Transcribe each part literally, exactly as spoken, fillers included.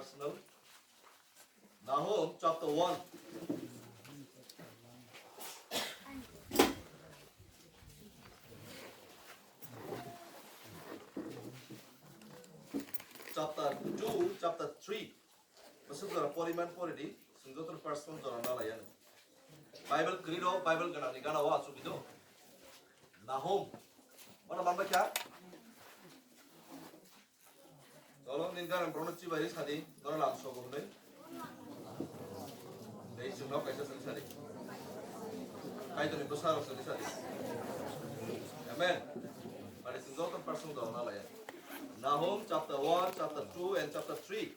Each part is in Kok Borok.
Personal. Nahum chapter one. Chapter two, chapter three. Masuk jora poriman pori di, sung joto personal jora na laya. Bible kiri ro, Bible gana ni gana wa subido. Nahum. Mana mamba kya? Tolong ning garam brono chibari sadi, nora lam sogo hwnwi. Dei chwngno kaisa sadi sadi. Kaitorni bwsarok sadi sadi. Amen. Bari chwng joto personal dol na laya. Nahum chapter one, chapter two and chapter three.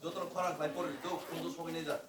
Jotono khorang khlai pori tok, phone to sogwi nai jak.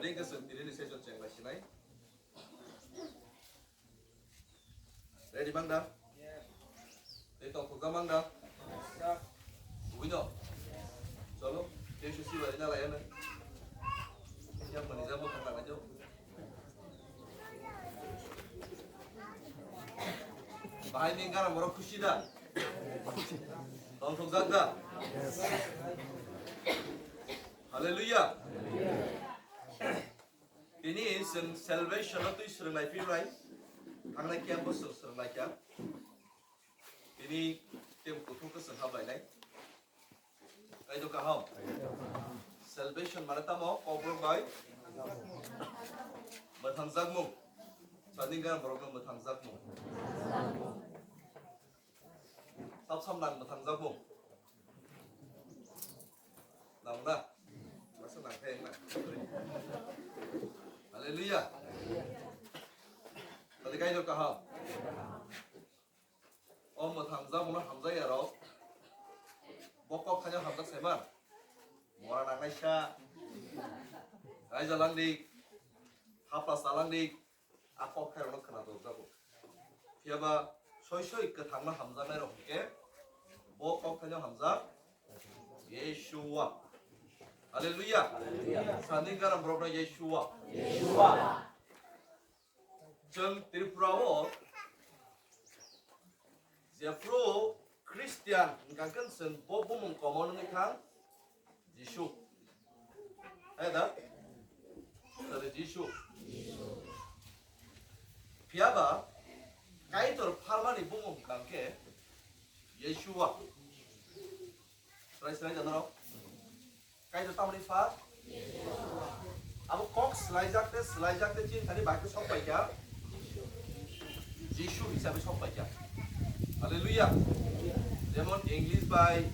Thank you, sir. Tini ni session cheng lai sinai. Ready mang da? Tei tongthokjak mang da? Ui no? Cholo. Tei su sibai na lai na. Yang mani jabo thang lai jo. Bahai ni garam borok khusi da? Tongthokjak da? Hallelujah. Tini chwng salvation no twi swrwng lai phirnai. Thangnai khe bo chwng swrwng lai kha. Tini tei kuthuk khe chwng hambai nai. Kaido kaham. Salvation mane tamo kokrok bai mwthangjakmung. Sani gan borok no mwthangjakmung. Sab sam nang mwthangjakmung. Nang na? Masa nang khe na? Hallelujah. Tadi kaido kaham. O mwthangjakmung no hamjakya rok. Bo kok thaino hamjak saiman. Mora nangnai sa. Raija langdi. Hapla sa langdi. A kok thairokno khwna dorjago. Phiyaba soi soi kwthangno hamjaknairok hwnkhe bo kok thaino hamjak Yeshua. Hallelujah. Sani garam borokno Yeshua. Chwng Tripura o jephru Christian hwnkha khe chwng bo bumung komo wngwi thang Jisu. Hai da? Tale Jisu. Phiyaba Kaitor phalmani bumung hwnkha khe Yeshua. Try swlai jana rok. Kaitor tamni pha? Abo kok swlaijak te, swlaijak te chini thani bai khe sok pai kha. Jisu hisabe sok pai kha. Hallelujah. Jemon English bai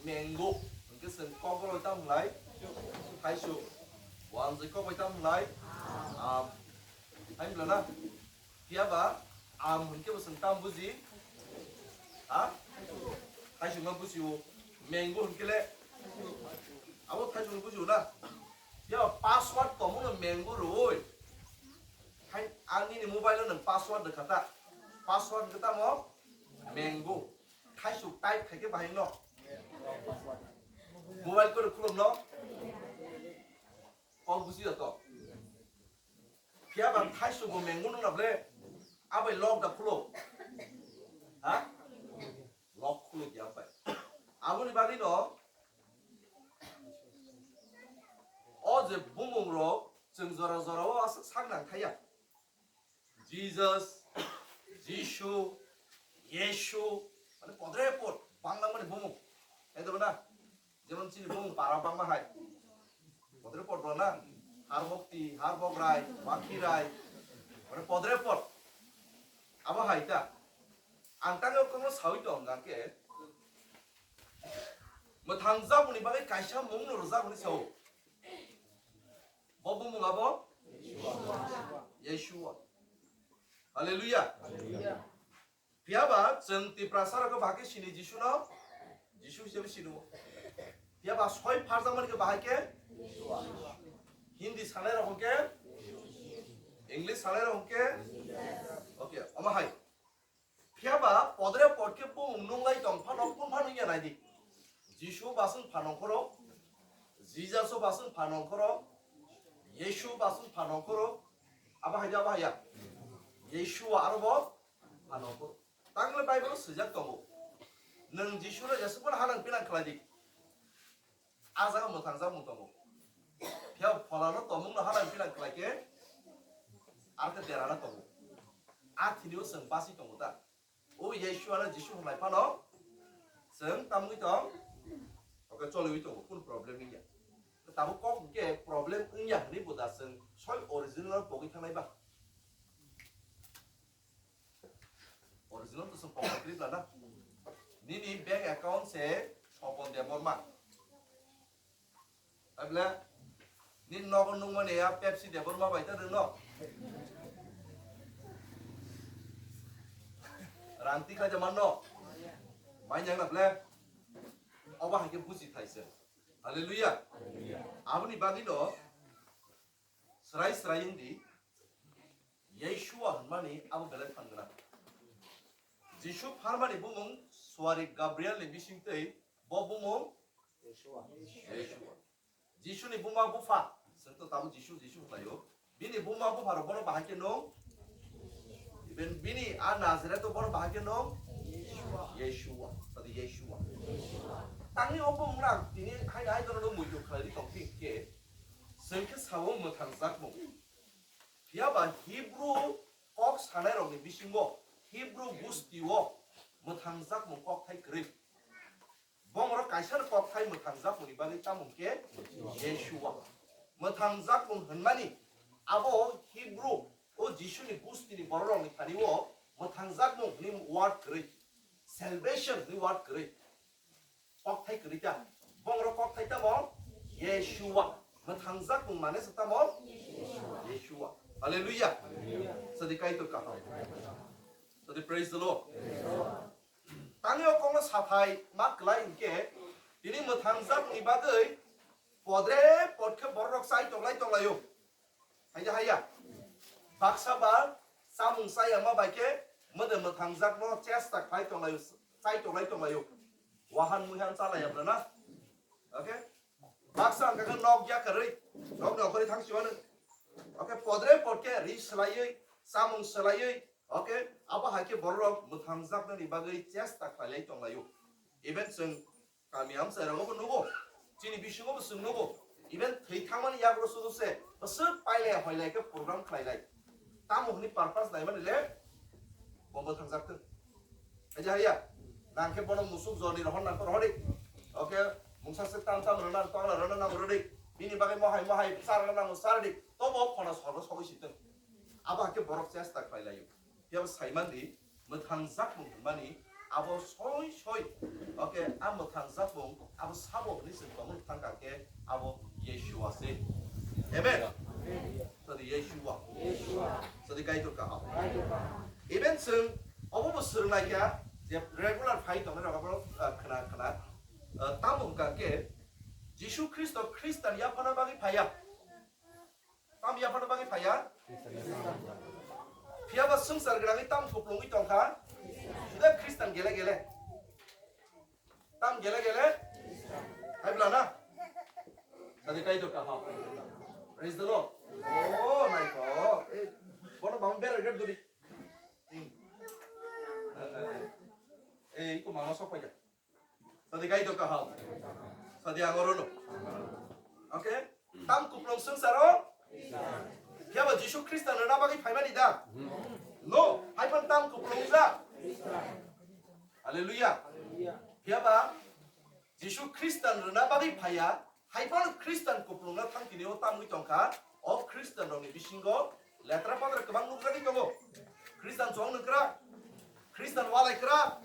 mango. Hwnkhe chwng kok bai tam lai? Thaisu. Wanjwi kok bai tam lai? Am. Hai bwla na? Phiyaba am hwnkhe bo chwng tam buji? Ha? Thaisu no buji o. Mango hwnkhe le? Abo thaisu no buji o na? Phiyaba password tongmo no mango rwui. Hai ang nini mobile no nwng password rwkha ta? Password rwkha tamo? Mango. Thaisu type khaikhe bahai no? Mobile kwrwk khulum no? Kok buji ya to? Phiyaba thaisu bo mango no na ble? Abai lock da khulo? Ha? Lock khulo ya bai. Aboni bagwi no o je bumung rok chwng jora jora o aswk sak nang thaya. Jesus, Jishu, Yeshu, mane podre pod, Bangla mani bumung. Hai da na? Jemon chini bumung para bangma hai. Podre pod bro na? Har bokti, har bograi, wakhi rai. Mane podre pod. Abo hai ta. Ang tangwi kokno sawi tong hwnkha khe, mwthang jaboni bagwi kaisa mung no rwjak hwnwi sao. Bo bumung abo Yeshua. Hallelujah. Phiyaba chwng Tiprasa rok bahai khe sini Jisu no Jisu hisabe sini o. Phiyaba soi pharjakmani khe bahai khe Hindi sanai rok hwnkhe, English sanai rok hwnkhe, okay, omo hai. Phiyaba podre pod khe bumung nunglai tong phano kun phano ya nai di. Jisu baswng phano khoro, Jijaso baswng phano khoro, Yeshu baswng phano khoro, abo hai abo hai ya. Yeshua aro bo phano khoro. Tangle Bible swijak tongo. Nwng Jisu no jesuk phano hanang pinang khlai di. A jaga mwthang jak mung tongo. Phiya phola no tongmung no hanang pinang khlai khe, ar khe dera no tongo. A thini o chwng basi tongo ta. O Yeshua no Jisu hwnlai phano chwng tamwi tong, oke choliwi tongo, kun problem wngya. Tabuk kok hwnkhe problem wngya hwnwi bo da chwng soi original no pogwi thangnai ba. Original to chwng pokra kwrwi bla na. Nini bank account se Sopon Debbarma. Tabla nini nogo nungmani ya Pepsi Debbarma bai ta rwno. Rang tikhlai de manno. Mai jang na ble. Oba hai khe buji thai se. Hallelujah. Aboni bagwi no Srai srai wng di, Yeshua hwnmani abo belai phan gwnang. Jisu pharmani bumung suari Gabriel ni bising twi bo bumung Yeshua. Jisu ni buma bupha, chwng to tabuk Jisu, Jisu hwnlaio. Bini buma bupha rok bono bahai khe nung, even bini a Nazareth o bono bahai khe nung Yeshua. Sadi Yeshua. Tangni o bumung rang tini hai hai dono muitu khlai di tong thik khe, chwng khe sao mwthangjakmung. Phiya ba Hebrew kok sanai rokni bisingo, Hebrew gusti o mwthangjakmung kok thai kwrwi. Bongorok kaisa kok thai mwthangjakmungni bagwi tamo hwnkhe Yeshua. Mwthangjakmung hwnmani abo Hebrew o Jisuni gustini bororokni thani o mwthangjakmung hwnwi word kwrwi, salvation hwnwi word kwrwi. Kok thai kwrwi ta. Bongorok kok thai tamo Yeshua. Mwthangjakmung mane se tamo Yeshua. Hallelujah. Sadi Kaitor kaham. Sadi praise the Lord. Tangwi o kokno sathai ma kwlai hinkhe, tini mwthangjakmungni bagwi podre pod khe bororok chai tonglai tonglaio. Hai da haiya? Baksa ba chamung chaya ma bai khe mwdai mwthangjakno chesta khlai tonglaio, chai tonglai tonglaio. Wahan muihan chalaiya bwrwna. Okay? Baksa hwnkha khe nok yakarwi, nokni okhorwi thang siwano. Okay, podre pod khe ri swlaiwi, chamung swlaiwi, okay, abo hai khe bororok mwthangjaknani bagwi chesta khlailai tonglaio. Even chwng kami amchai rogo bo nugo, chini bisingo bo chwng nugo. Even thwi thangmani yago sudu se, bwswk pailai hoilai khe program khlailai. Tamo hwnwi purpose naimani le, bo mwthangjakthwng. Aja haya, nang khe bono musuk joni rohor nang rohor di. Okay, mungsa se tam tam rona, tongla rona nang rodi. Bini bagwi mohai mohai, sar rona nang sar di. Tobo khona sorgo sogwi sitwng. Abo hakhe borok chesta khlai laio. Phiya bo saiman di, mwthangjakmung hwnmani abo soi soi. Okay, a mwthangjakmung abo sabo hwnwi chwng tongmani thang kha khe abo Yeshua se. Amen. Sadi Yeshua. Sadi Kaitor kaham. Even chwng obo bo swrwng lai kha je regular phai tongnai rok abo, ah, khna khna. Ah, tamo hwnkha khe Jisu Khristo Khristan yaphana bagwi phaiya. Tam yaphano bagwi phaiya? Phiya ba swngchar gwnangwi tam kuplungwi tongkha? Juda Khristan gele gele. Tam gele gele? Hai bla na? Sadi Kaitor kaham. Praise the Lord. Oh my God. Eh, bono bang bera gad duri. Hmm. Eh, eh, eh. Eh, iko mama sok paja. Sadi Kaitor kaham. Sadi ang orono. Okay? Tam kuplung swngcharo? Phiya ba Jisu Khristan rwna bagwi phaimani da? No. Hai phano tam kuplung wngja? Hallelujah. Phiya ba Jisu Khristan rwna bagwi phaiya, hai phano Khristan kuplungna thang tini o tamwi tongkha. O Khristan rokni bisingo letra patra kwbang nukjagwi tongo. Khristan chong nukra, Khristan walai kra,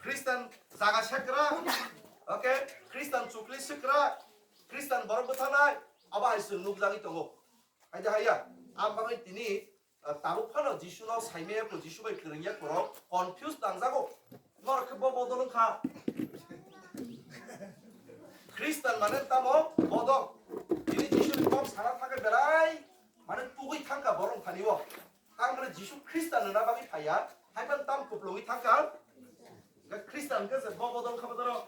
Khristan jaga sekra, okay, Khristan chukli sikra, Khristan borok bwthanai, abo hai chwng nukjagwi tongo. Hai da haiya, ang bagwi tini, ah, tabuk phano Jisu no saimaya ko, Jisu bai kwrwngya ko rok confuse tangjago. Norok khe bo bodol wngkha. Khristan mane tamo bodol. Tini Jisu ni kok sana thangkhe belai mane tugwi thangkha borok thani o. Tang mane Jisu Khristan rwna bagwi phaiya, hai phano tam kuplungwi thangkha. Khristan khe se bo bodol kha bodol.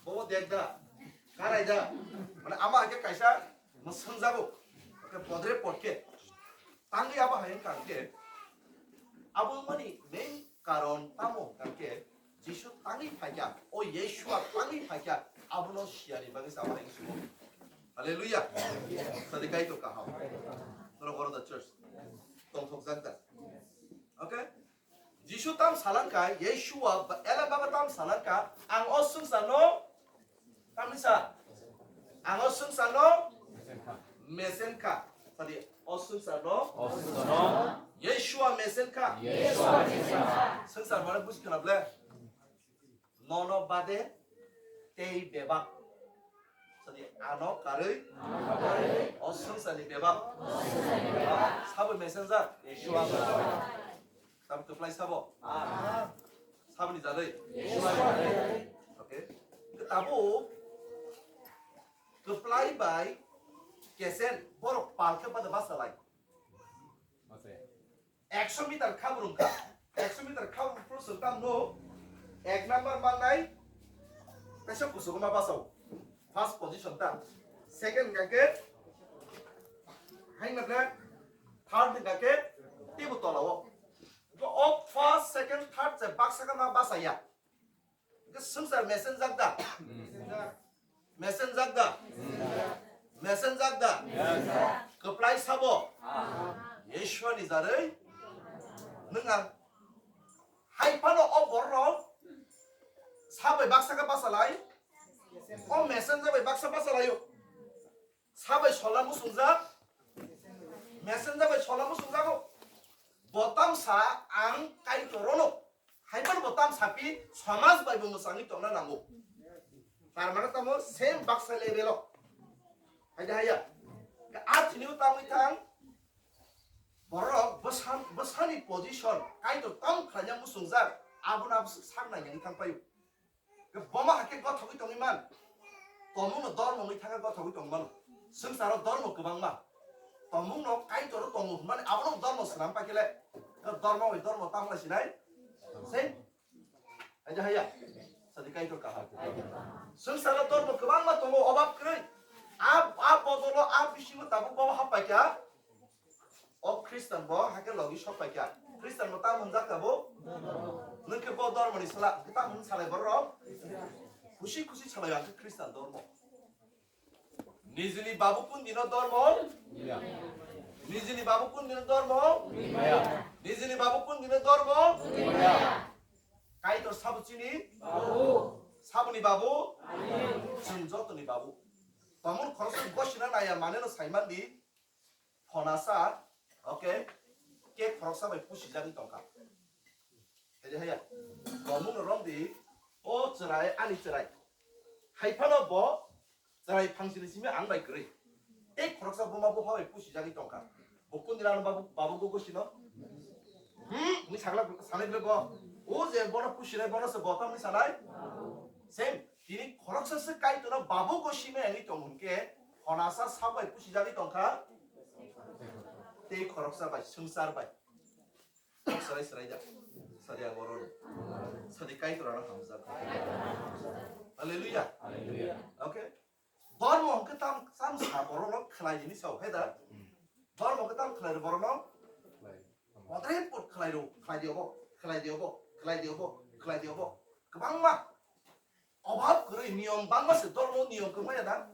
Bobo dek da, karai da. Mane ama hake kaisa mwswngjago. Hake podre podke. Tangwi abo hai wngkha hake. Abo mani main karon tamo hake Jisu tangwi phaikha. O Yeshua tangwi phaikha. Abono siyani bagwi sama hai sumo. Hallelujah. Sadi Kaitor kaham. Toro goro da church. Tongthokjak da. Okay? Jisu tam salangkha, Yeshua ba-, ele baba tam salangkha, ang o swngcharno, tamni sa? Ang o swngcharno mesen kha. Sadi, o swngcharno, o swngcharno, Yeshua mesen kha. Yeshua mesen kha. Swngchar mane buji khna ble? Nono bade tei bebak. Sadi ano karwi o swngcharni bebak. Sabo messenger? Yeshua. Tam kwplai sabo? Saboni jadwi? Okay. Tabo kwplai bai Kesen borok pal khe bada basa lai. Ekso meter khabrung kha. Ekso meter khabrung pro swkang no. Ek number mannai. Kaisa kusugo ma basao. First position ta. Second hingka khe. Haina khe. Third hingka khe. Tibu tolao. O first, second, third se baksa khe ma basaya. Hingke swngchar mesenjak da? Mesenjak da? Mesenjak da? Kwplai sabo? Yeshua ni jarwi? Nwng ang. Hai phano o borok sabai baksa khe basa lai? O mesenjak bai baksa basa laio. Sabai sola musungjak? Mesenjak bai sola musungjago? Bo tamsa ang Kaitor rono. Hai phano bo tamsa pi samaj bai bo mwsangwi tongna nango. Tar mane tamo same baksa level o. Hai da haya. A chini o tamwi thang. Borok bwsa-, bwsani position Kaitor tam khlaina musungjak. Abono abo sak nai yang thang paio. Kwbangma hakhe gothogwi tongwi man. Tomungno dormo wngwi thangkhe gothogwi tong mano. Swngcharo dormo kwbangma. Tomungno Kaitoro tongo hwnmani abono dormo swnam paikhe le. Dormo bai dormo tamo lai sinai. Sei? Haja haya. Sadi Kaitor kaham. Swngcharo dormo kwbangma tongo, obab kwrwi. A, a bodolo, a bisingo tabuk bo happaikha. O Khristan bo hakhe logi sok paikha. Khristan bo tamo hwnjak kha bo? Nwng khe bo dormoni sala, hwnkhe tamo hwn salai borok? Khusi khusi salai ang khe Khristan dormo. Nijini babu kun dino dormo? Nijini babu kun dino dormo? Nijini babu kun dino dormo? Kaitor sabo chini? Saboni babu? Chwng jotoni babu. Tomon khoroksa gosina naya maneno saimandi. Phonasa, okay, ke khoroksa bai pusijagwi tongkha. Hede haya, tomungno romdi, o chwrai, ani chwrai. Hai phano bo chwrai phangsini simi ang bai kwrwi. Tei khoroksa buma bupha bai pusijagwi tongkha. Bo kundilano babu, babu gogosino? Hmm, ni sakla, sanai bile bo. O je bono pusinai bono se bo tamni sanai? Same, tini khoroksa se Kaitorno babu gosinai ani tong hwnkhe, phonasa sak bai pusijagwi tongkha. Tei khoroksa bai, swngchar bai. Swrai swrai da. Sadi ang oro. Sadi Kaitor ano hamjak. Hallelujah. Hallelujah. Okay. Dormo hwnkhe tam, tam sa borokno khlai hini sao, hai da? Dormo hwnkhe tam khlai borokno? Bodre pot khlai ro, khlai di obo, khlai di obo, khlai di obo, khlai di obo. Kwbangma. Obab kwrwi niyom bangma se, dormo niyom kwrwngma ya da?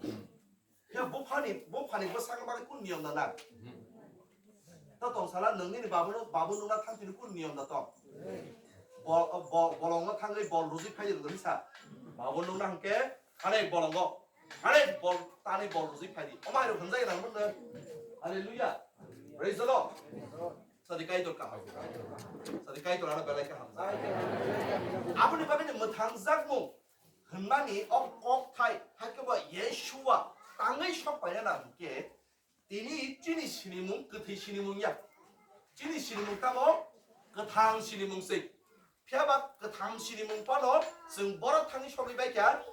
Khe buphani, buphani bwsakni bagwi kun niyom da nang? Ta tong sala, nang nini babuno, babu nungna thang tini kun niyom da tong? Bo-, bo-, bolongno thangwi bol rwjwi phai rwgwi sa. Babu nungna hwnkhe, hane bolongo, hane bol, tani bol rwjwi phai di. Omo hai rok hwnjai nang bwswk? Hallelujah. Praise the Lord. Sadi Kaitor kaham. Sadi Kaitor ano belai kaham. Aboni bagwi ni mwthangjakmung hwnmani o kokthai, hakhe bo Yeshua tangwi sok paina nang hwnkhe, tini chini sinimung kwthwi sinimung ya. Chini sinimung tamo kwthang sinimung se. Phiya ba kwthang sinimung phano chwng borok thangwi sogwi bai kha,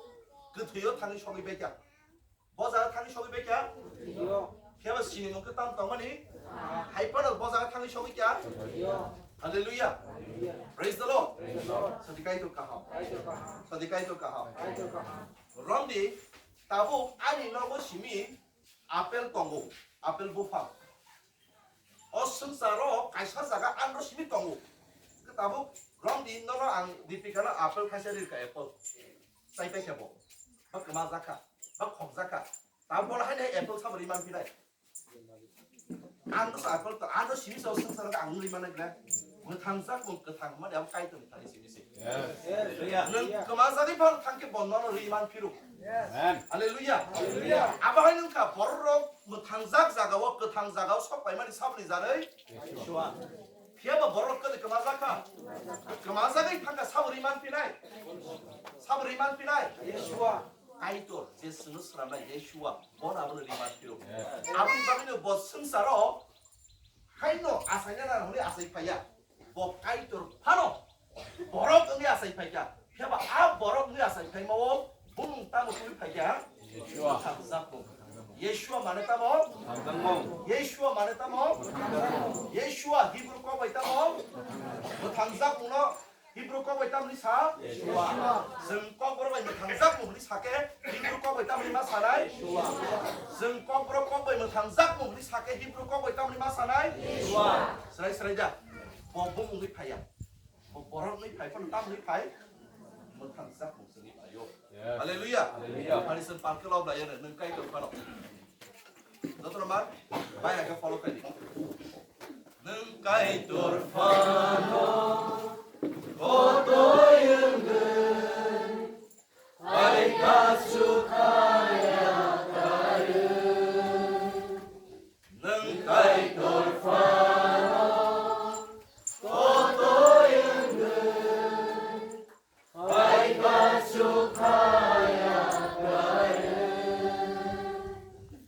kwthwio thangwi sogwi bai kha. Bo jaga thangwi sogwi bai kha? Phiya ba sinimung khe tam tongmani? Hai phano bo jaga thangwi sogwi kha? Hallelujah. Praise the Lord. Sadi Kaitor kaham. Sadi Kaitor kaham. Romdi, tabuk ani nogo simi apple tongo, apple buphang. O swngcharo kaisa jaga andro simi tongo. Tabuk romdi nono ang Dipikano apple kaisa rirka apple. Chai paikha bo. Ba kwma jakha, ba khok jakha. Tabuk bono haino apple sabo ri manphinai. Andro sa apple to, andro simi sa swngcharo ang ri manai gra. Mwthang jak, mwng kwthang mani abo Kaitorni thani simi se. Nwng kwma jagwi phano thangkhe bo nono ri manphiro. Hallelujah. Abo hai nwngkha bororok mwthang jak jagao, kwthang jagao sok paimani saboni jarwi. Phiya ba bororok kwthwi kwma jakha. Kwma jagwi thangkha sabo ri manphinai. Sabo ri manphinai. Kaitor je chwngno swnamnai Yeshua, bono abono ri manphiro. Aboni bagwino bo swngcharo haino achaina nang hwnwi achai phaiya. Bo Kaitor phano borok wngwi achai phaikha. Phiya ba a borok wngwi achai phaimao bumung tamo twiwi phaikha? Yeshua. Thangjakmung. Yeshua mane tamo? Yeshua mane tamo? Yeshua Hebrew kok bai tamo? Mwthangjakmungno Hebrew kok bai tamni sa? Yeshua. Chwng kokborok bai mwthangjakmung hwnwi sakhe Hebrew kok bai tamni ma sanai? Yeshua. Chwng kokborok kok bai mwthangjakmung hwnwi sakhe Hebrew kok bai tamni ma sanai? Yeshua. Srai srai da. Bo bumungwi phaiya. Bo borokni phai phano tamni phai? Mwthangjakmung chwngwi phaio. Yes. Hallelujah. Hallelujah. Phani chwng palke lob laiyano, nwng Kaitor phano. Jotono ma, bai aga follow khaidi. Nwng Kaitor phano, kotoi wngwi, bai kasu khaya khayo. Nwng Kaitor phano, kotoi wngwi, bai kasu khaya khayo.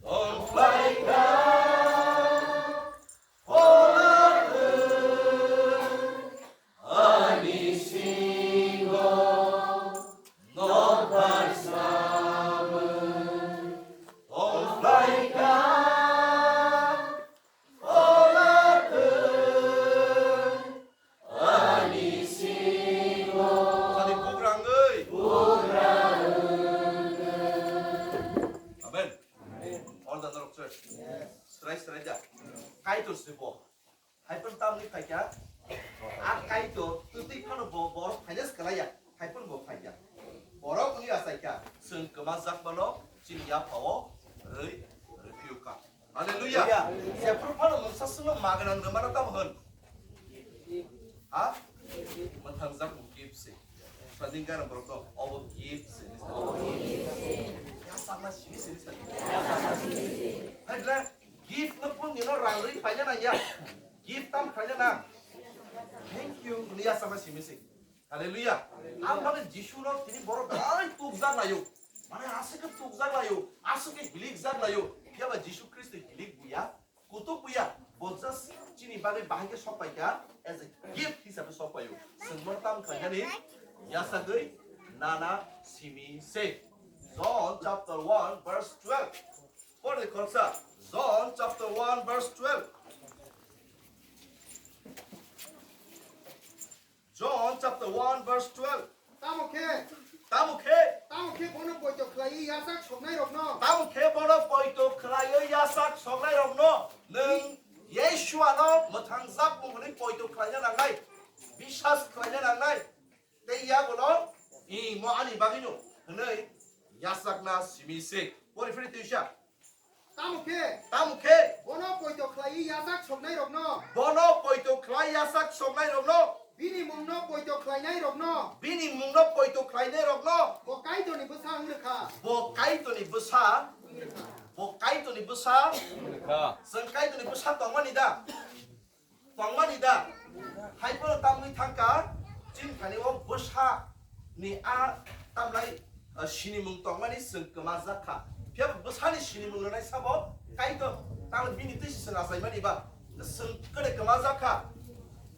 Tongphlai kha, Ani singo nokbar samung tongphlai kha, phola thung ani singo. Sadi bugrangwi. Amen. All the Lord church. Srai srai ja. Kaitor se bo. Hai phano tamni phaikha, a Kaitor twtwi phano bo borok phaina swkalaia, hai phano bo phaikha. Borok wngya saikha, chwng kwmajak mano chini yaphao rwi rwphiyokha. Hallelujah. Hallelujah. Jephru phano mungsa swngno magwnang rwmano tamo hwn? Ha? Mwthangjakmung gift se. Sadi gana borok no obo gift se. Yasakna simi se. Hai ble? Gift no phung nino rang rwi paina nang ya. Gift tam khaina nang. Thank you. Hwnwi yasama simi se. Hallelujah. Ang bagwi Jisu no tini borok belai tukjak laio. Mane aswk khe tukjak laio, aswk khe hilik jak laio. Phiya ba Jisu Khristo hilik buya, kutuk buya. Bo just chini bagwi bahai khe sok pai kha, as a gift hisabe sok paio. Chwng bono tam khlainani yasagwi nana simi se. John chapter one verse twelve. Pore khoroksa, John chapter one verse twelve. John chapter one verse twelve. Tamo khe, tamo khe, tamo khe bono poito khlaiwi yachak soknairokno, tamo khe bono poito khlaiwi yachak soknairokno nwng Yeshua no mwthangjakmung hwnwi poito khlaina nangnai, biswas khlaina nangnai. Tei yagulo, "I mo ani bagwino," hwnwi yachakna simi se. Pori phiri twisa. Tamo khe, tamo khe, bono poito khlaiwi yachak soknairokno, bono poito khlai yachak soknairokno, bini mungno poito khlainairokno, bini mungno poito khlainairokno, bo Kaitorni bwsa wng rwkha. Bo Kaitorni bwsa, wng rwkha. Bo Kaitorni bwsa, wng rwkha. Chwng Kaitorni bwsa tongmani da? Tongmani da? Hai phano tamwi thangkha, chini thani o bwsa ni a tamlai, ah, sinimung tongmani chwng kwmajak kha. Phiya bo bwsani sinimung rwnai sabo Kaitor, tamni bini twi se chwng achaimani ba? Chwng kwrwi kwmajak kha.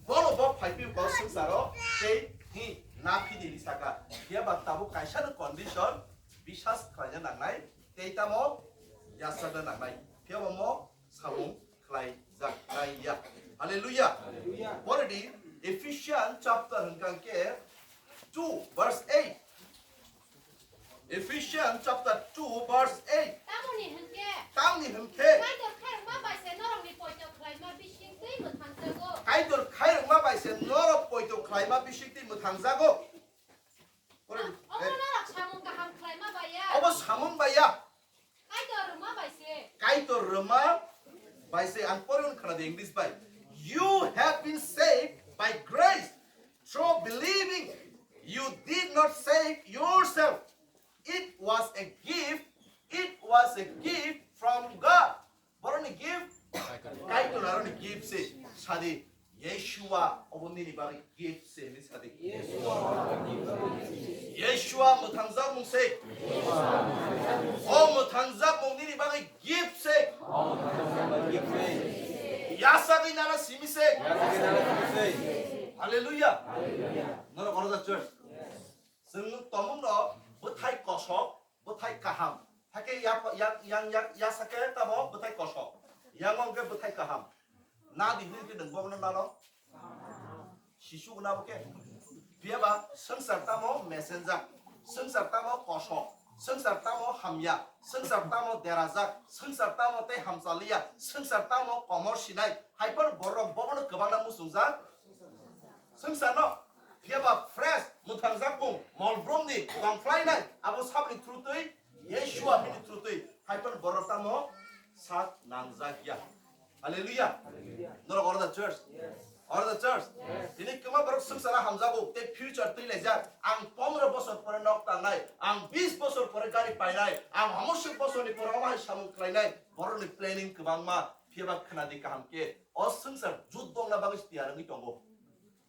Bono bo phai phiyok o swngcharo tei hi na phidi hinwi sakha. Phiya ba tabuk kaisa no condition biswas khlaina nangnai tei tamo yachakna nangnai. Phiya bo mo samung khlaijaknai ya. Hallelujah. Hallelujah. Pore di Ephesians chapter hwnkha khe two verse eight. Ephesians chapter two verse eight. Tamoni hwnkhe, tamoni hwnkhe, Kaitor khairokma bai se norokni poito khlaima bising twi mwthangjago. Kaitor khairokma bai se norok poito khlaima bising twi mwthangjago. Pore di, obo norok samung kaham khlaima bai ya. Obo samung bai ya. Kaitor rwma bai se. Kaitor rwma bai se, ang pore hwn khna de English bai. "You have been saved by grace through believing. You did not save yourself. It was a gift. It was a gift from God." Boroni gift? Kaitor aroni gift se. Sadi, Yeshua obo nini bagwi gift se hinwi sadi. Yeshua mwthangjakmung se. O mwthangjakmung nini bagwi gift se. Yasagwi nana simi se. Hallelujah. Norok oro da church. Chwng tomungno bwthai kosok, bwthai kaham. Hakhe ya, ya, yang, yang, ya sakhe tamo bwthai kosok. Yang wngkhe bwthai kaham. Nadi hwnwi khe nwng bono nalo? Sisu gwnabo khe. Phiyaba swngchar tamo messenger, swngchar tamo kosok, swngchar tamo hamya, swngchar tamo derajak, swngchar tamo tei hamchaliya, swngchar tamo komor sinai, hai phano borok bobono kwbangna muchungjak. Swngcharno phiyaba fresh mwthangjak bung mol brumni tongphlainai abo sabni through twi Yeshua bini through twi hai phano borok tamo sak nangjak ya. Hallelujah. Norok oro da church? Oro da church? Tini kwma borok swngchara hamjago tei future twi laijak. Ang pondro bosor pore nok tangnai, ang bis bosor pore gari painai, ang hamoswk bosorni pore omo hai samung khlainai. Borokni planning kwbangma, phiyaba khwnadi kaham khe o swngchar jut dongna bagwi tiyar wngwi tongo.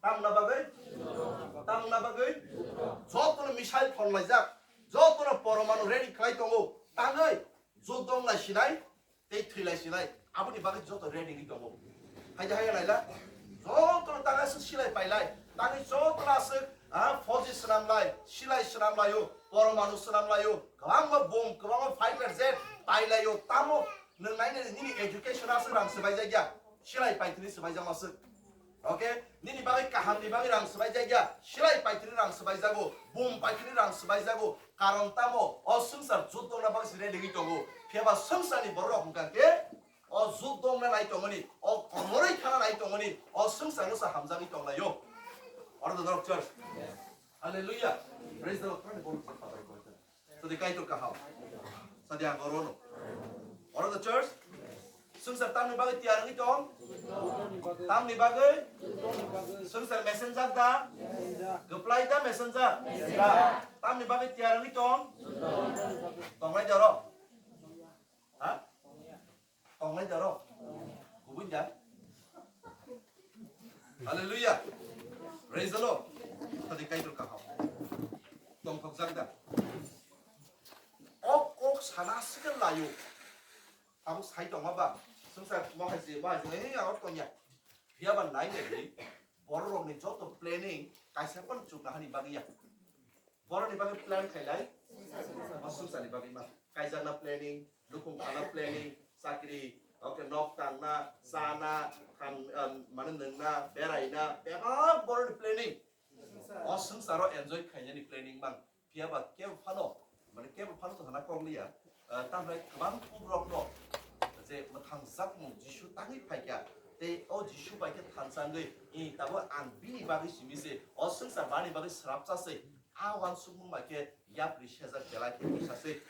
Tamna bagwi? Tamna bagwi? Jotono missile phonlaijak, jotono poromanu ready khlai tongo. Tangwi jut donglai sinai, tei thwilai sinai, aboni bagwi joto ready wngwi tongo. Haida haya laila, jotono tang aswk silai pailai, tangwi jotono aswk, ah, fauji swnamlai, silai swnamlaio, poromanu swnamlaio, kwbangma bomb, kwbangma fighter jet pailaio, tamo nwng nainani nini education aswk rang swbaijak ya, silai paithini swbaijak aswk. Okay, nini bagwi kahamni bagwi rang swbaijak ya, silai paithini rang swbaijago, bomb paithini rang swbaijago, karon tamo o swngchar jut dongna bagwi se ready wngwi tongo. Phiyaba swngcharni borok hwnkha khe o jut dongna nai tongmani, o komorwi thana nai tongmani, o swngcharno se hamjagwi tonglaio. Oro the Lord church. Hallelujah. Praise the Lord. Sadi Kaitor kaham. Sadi ang orono. Oro the church. Swngchar tamni bagwi tiyar wngwi tong? Tamni bagwi? Swngchar messenger da? Kwplai da messenger? Da. Tamni bagwi tiyar wngwi tong? Tonglai da oro? Ha? Tonglai da oro? Kubui da? Hallelujah. Praise the Lord. Sadi Kaitor kaham. Tongthokjak da? Ok, ok, sana sikal layo. Abo sai tongma ba? Swngchar mo hai se, mo hai se, eh, abo tongya. Phiyaba nai nai di, borok rokni joto planning kaisa phano chukna hani bagwi ya. Borokni bagwi plan khailai, o swngcharni bagwi ma. Kaijakna planning, nukhung thana planning, chakri, okay, nok tangna, chana, khan, um, mane nwngna, beraina, bebak borokni planning. O swngcharo enjoy khainani planning mang. Phiyaba kebo phano, mane kebo phano to hana kok liya. Ah, tamni kwbang kubrokno je mwthangjakmung Jisu tangwi phaikha, tei o Jisu bai khe thansa wngwi, i, tabuk ang bini bagwi simi se, o swngchar bani bagwi srapsa se, a uansukmung bai khe yapri sejak belai khe kisa se.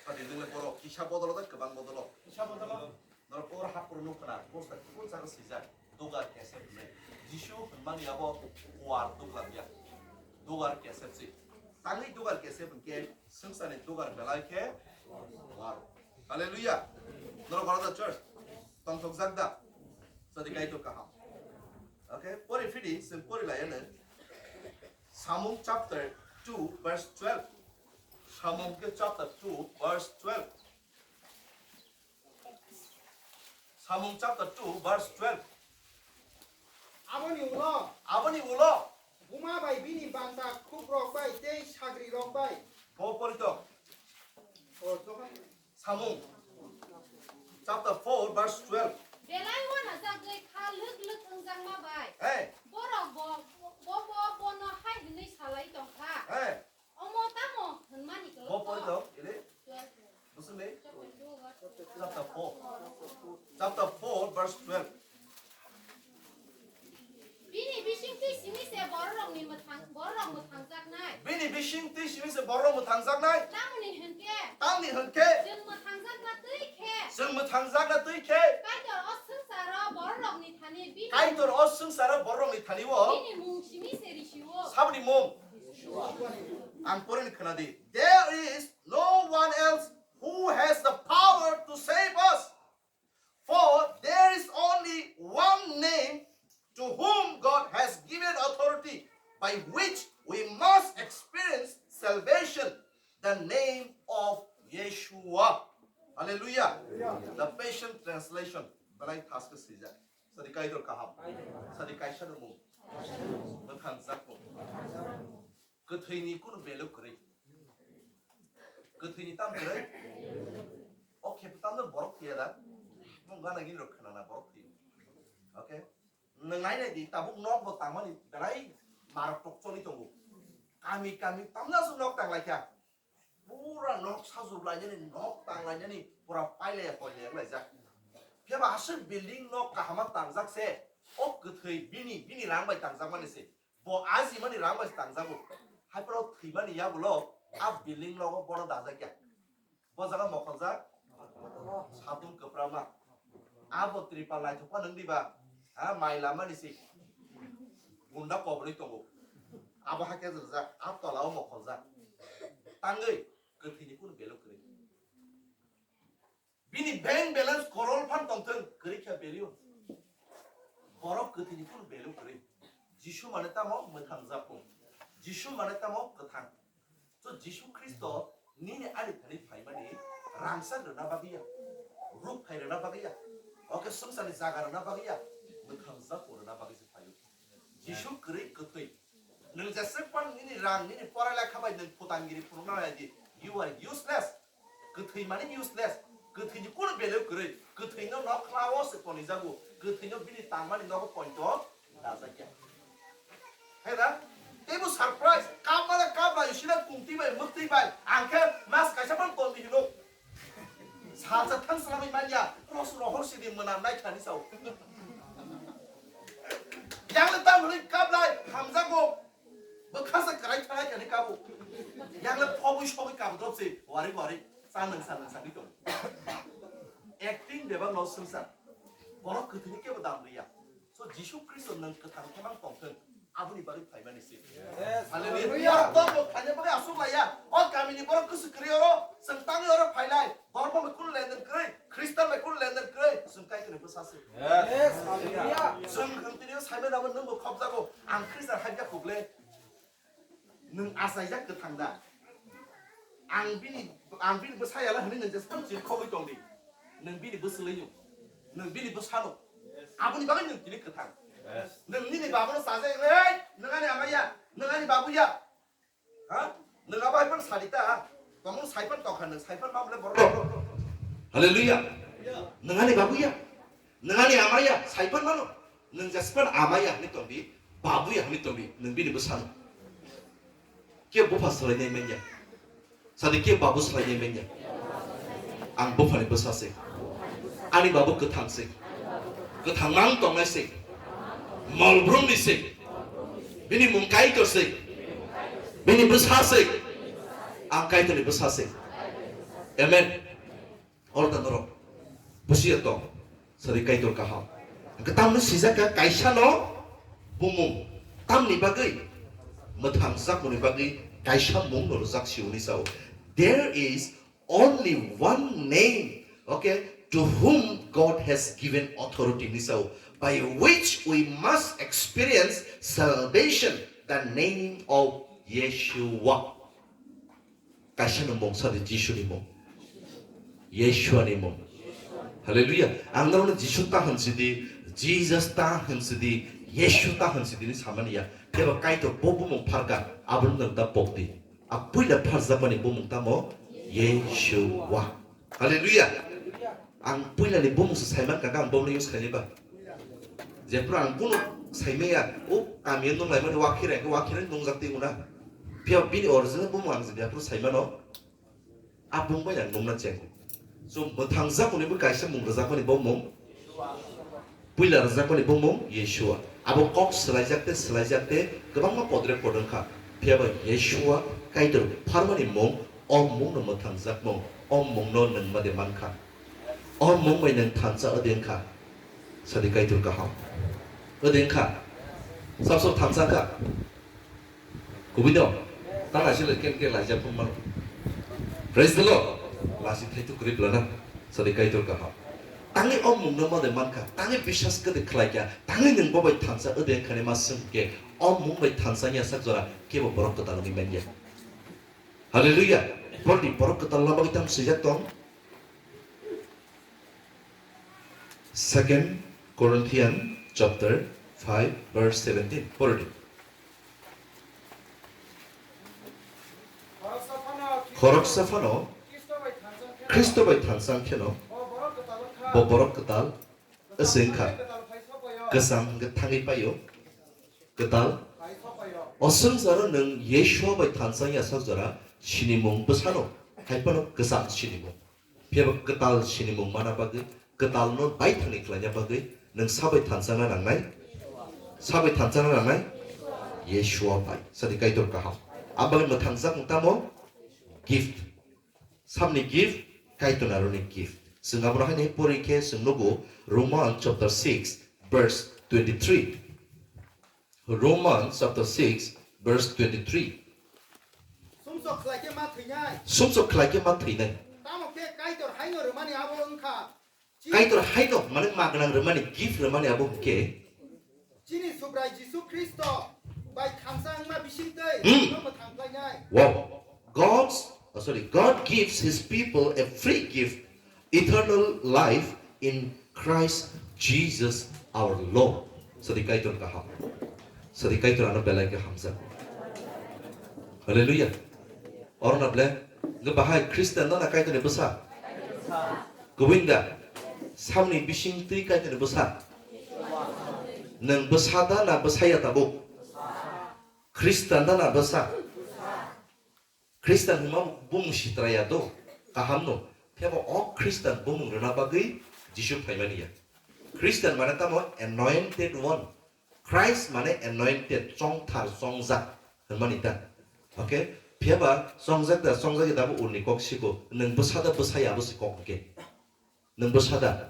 Sadi nwngle borok kisa bodolo tei kwbang bodolo. Kisa bodolo. Norok oro hapro nukho na, poster kubun saka swijak, Dugar Kesef hwnwi. Jisu hwnmani abo kuar duglam ya. Dugar Kesef si. Tangwi Dugar Kesef hwnkhe swngcharni dugar belai khe kuar. Hallelujah. Norok oro da church. Tongthokjak da? Sadi Kaitor kaham. Okay, pori phidi, chwng pori laiya nw. Samung chapter two verse twelve. Samung ke chapter two verse twelve. Samung chapter two verse twelve. Aboni ulo, Aboni ulo buma bai bini bangta khukrok bai tei sagrirok bai. Bo porito. O, jokhon Samung chapter four verse twelve. Belai uanajagwi kha lwk lwk wngjakma bai. Hey. Borok bo, bo, bo, bono hai hwnwi salai tongkha. Hey. Omo tamo hwnmani kwlwkno? Bo porito, ili? Twelve. Bosong ni? Chapter four. Chapter four, verse twelve. Bini bising twi simi se bororokni mwthang, bororok mwthangjaknai. Bini bising twi simi se bororok mwthangjaknai. Tamoni hwnkhe? Tamni hwnkhe? Chwng mwthangjakna twi khe. Chwng mwthangjakna twi khe. Kaitor o swngcharo bororokni thani bini Kaitor o swngcharo bororokni thani o. Bini mung simi se risi o. Saboni mung? Ang porini khwnadi. There is no one else who has the power to save us. For there is only one name to whom God has given authority by which we must experience salvation, the name of Yeshua. Hallelujah. Hallelujah. The Passion Translation. Belai thaske swijak. Sadi Kaitor kaham. Sadi kaisa no mung. Mwthangjakmung. Kwthwini kunu belu kwrwi. Kwthwini tam kwrwi. O khe tamno borok thwiya da. Mung gana gini rok khwnana borok thwi. Okay. Nwng nai nai di, tabuk nok bo tangmani belai marok tok choli tongo. Kami kami tamna su nok tang lai kha. Pura nok sajwk lainani, nok tang lainani, pura pailaya poilaya wng laijak. Phiya ba aswk building nok kahama tangjak se, o kwthwi bini, bini rang bai tangjak mani se. Bo ajimani rang bai se tangjago. Hai phano thwimani yagulo a building nogo bono dajak ya. Bo jaga mokholjak satung kwprama. Abo tripal naithokma nwng diba? Ha, mai lamani se. Gunda kobrwi tongo. Abo hakhe rijak, a tola o mokholjak. Tangwi kwthwini kunu belu kwrwi. Bini bank balance korol phan tongthwng, kwrwi kha belu. Borok kwthwini kunu belu kwrwi. Jisu mane tamo mwthang japung. Jisu mane tamo kwthang. So Jisu Khristo nini ani thani phaimani rangchak rwna bagwi ya, ruk phai rwna bagwi ya, oke swngcharni jaga rwna bagwi ya, mwthang japung rwna bagwi se phaio. Jisu kwrwi kwthwi. Nwng jeswk pan nini rang, nini porai lekha bai nwng phutangiri phunukna nai di, you are useless. Kwthwi mani useless. Kwthwini kunu value kwrwi. Kwthwino nokhlao se tonijago. Kwthwino bini tangmani nogo pointo dajakya. Hai da? Teibo surprise. Kap mala kap lai, sila kungtwi bai, mwktwi bai. Ang khe mas kaisa phano tongdi hino. Salsa thang slamwi manya. Ros rohor sidi mwnam nai thani sao. Yang le tam hwnwi kap lai, hamjago. Bwkha se kwrai thanai kani kabo. Yang le phobwi sobwi kabo drop se. Wari wari. Sa nang sa nang sa ni tong. Acting bebak no swngsa. Borok kwthwini kebo dam riya. So Jisu Khristo nwng kwthang khe mang tongthwng. Aboni bagwi phaimani se. Hallelujah. Hallelujah. Borok tongbo khaina bagwi aswk laiya. O kamini borok kwswk kwrwi oro. Chwng tangwi oro phailai. Borok bai kunu lenden kwrwi. Khristan bai kunu lenden kwrwi. Chwng Kaitorni bwsa se. Yes. Hallelujah. Chwng hwnkhe tini saimano nwngbo khopjago. Ang Khristan hai khe khuklai. Nwng achaijak kwthang da? Ang bini, ang bini bwsa yala hwnwi nwng jesphano chirkhogwi tongdi. Nwng bini bwswlwi nung. Nwng bini bwsano. Aboni bagwi nwng tini kwthang. Nwng nini babono chajak, "Ei, nwng ani ama ya, nwng ani babu ya." Ha? Nwng abo hai phano sadi ta? Tongmung saipan tongkha nwng, saipan mamle borok. Hallelujah. Nwng ani babu ya. Nwng ani ama ya, saipan mano. Nwng jespan ama ya hwnwi tongdi, babu ya hwnwi tongdi, nwng bini bwsano. Ke bupha swlainai manya? Sadi ke babu swlainai manya? Ang buphani bwsa se. Ani babu kwthang se. Kwthang mang tongnai se. Molbrumni se. Bini mung Kaitor se. Bini bwsa se. Ang Kaitorni bwsa se. Amen. Oro da norok busiya tong, sadi Kaitor kaham. Hwnkhe tamni sijak kha kaisa no bumung, tamni bagwi mwthang jakmani bagwi kaisa mung no rwjak si hwnwi sao. There is only one name, okay, to whom God has given authority hwnwi sao, by which we must experience salvation, the name of Yeshua. Kaisa no mung sadi Jisu ni mung. Yeshua ni mung. Hallelujah. Ang norokno Jisu ta hwn sidi, Jesus ta hwn sidi, Yeshu ta hwn sidi ni samani ya. Tebo Kaitor bo bumung pharka, abono nwng ta pokdi. A puila pharjakmani bumung tamo Yeshua. Hallelujah. Ang puilani bumung se saiman kaka ang bono use khainai ba. Jephru ang kunu saimaya, o kamio nung laimani wakhira, wakhira nungjak twi muna. Phiya bini original bumung ang jephru saimano, a bumung bai ang nungna chengo. So, mwthang jakmani bo kaisa mung rwjakmani bo mung. Puila rwjakmani bumung Yeshua. Abo kok swlaijak tei swlaijak tei kwbangma podre pod wngkha. Phiya ba Yeshua Kaitor pharmani mung, o mungno mwthangjakmung, o mungno nwng ma de mankha. O mung bai nwng thansa odi wngkha. Sadi Kaitor kaham. Odi wngkha. Sab sab thansa wngkha. Kubui dong. Tang asile ken ken laijak phung mano. Praise the Lord. Lasi thaitu kwrwi plana. Sadi Kaitor kaham. Tangwi o mungno ma de mankha. Tangwi biswas kwdwi khlaikha. Tangwi nwng bo bai thansa ode wngkhani ma swngkhe. O mung bai thansa ya sak jora kebo borok kwtal wngwi manya. Hallelujah. Borokni borok kwtal lama bai tamo swijak tong. Second Corinthian chapter five verse seventeen. Pore di. Borok sa phano Khoroksa phano Khristo bai thansa wng kheno bo borok kwtal wngkha. Kwcham hwnkhe thangwi paio, kwtal. O swngcharo nwng Yeshua bai thansa wngya sak jora sinimung bwsano hai phano kwcham sinimung. Phiya ba kwtal sinimung mana bagwi, kwtalno baithangni khlaina bagwi nwng sabai thansa wngna nangnai, sabai thansa wngna nangnai Yeshua bai. Sadi Kaitor kaham. Aboni mwthangjak wng tamo gift. Samni gift, Kaitor naroni gift. Chwng abono haino pori khe chwng nugo Roman chapter six verse twenty-three. Roman chapter six verse twenty-three. Sumsok khlai khe ma thwinai. Sumsok khlai khe ma thwinai. Tamo khe Kaitor haino rwmani abo wngkha. Kaitor haino mane ma gwnang rwmani, gift rwmani abo hwnkhe. Chini Subrai Jisu Khristo bai thansa wngma bisingtwi Hmm. no mwthang khlainai. Wow. God's, oh, sorry, God gives his people a free gift, eternal life in Christ Jesus our Lord. Sadi Kaitor kaham. Sadi Kaitor ano belai khe hamjak. Hallelujah. Oro na ble, nge bahai Christian na, na Kaitor ni bwsa? Kubui da, samni bising twi Kaitor ni bwsa? Nang bwsa da na bwsa ya tabuk? Christian da na bwsa? Christian hwnma bumung sitra ya do, kaham no. Phiyaba o Christian bumung rwna bagwi Jisu phaimani ya. Christian mane tamo anointed one. Christ mane anointed, chongthar, chongjak hwnmani ta. Okay? Phiyaba chongjak da, chongjak da bo uni kok siko. Nwng bwsa da, bwsa ya abo si kok hwnkhe. Nwng bwsa da?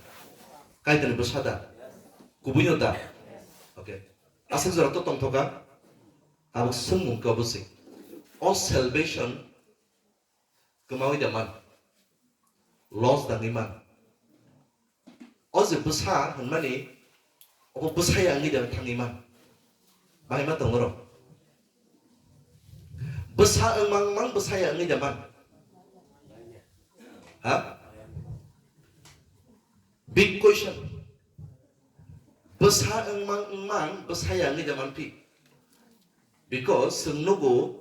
Kaitorni bwsa da? Kubuino da? Okay. Aswk jora to tongthoka? Abo swngmung khe obo se. O salvation kwmawi da man? Loss da wngwi man? O je bwsa hwnmani, obo bwsa ya wngwi da thangwi man? Bahai ma tongo rok? Bwsa wngmang mang bwsa ya wngwi da man? Ha? Big question. Bwsa wngmang wngmang bwsa ya wngwi da man phi? Because chwng nugo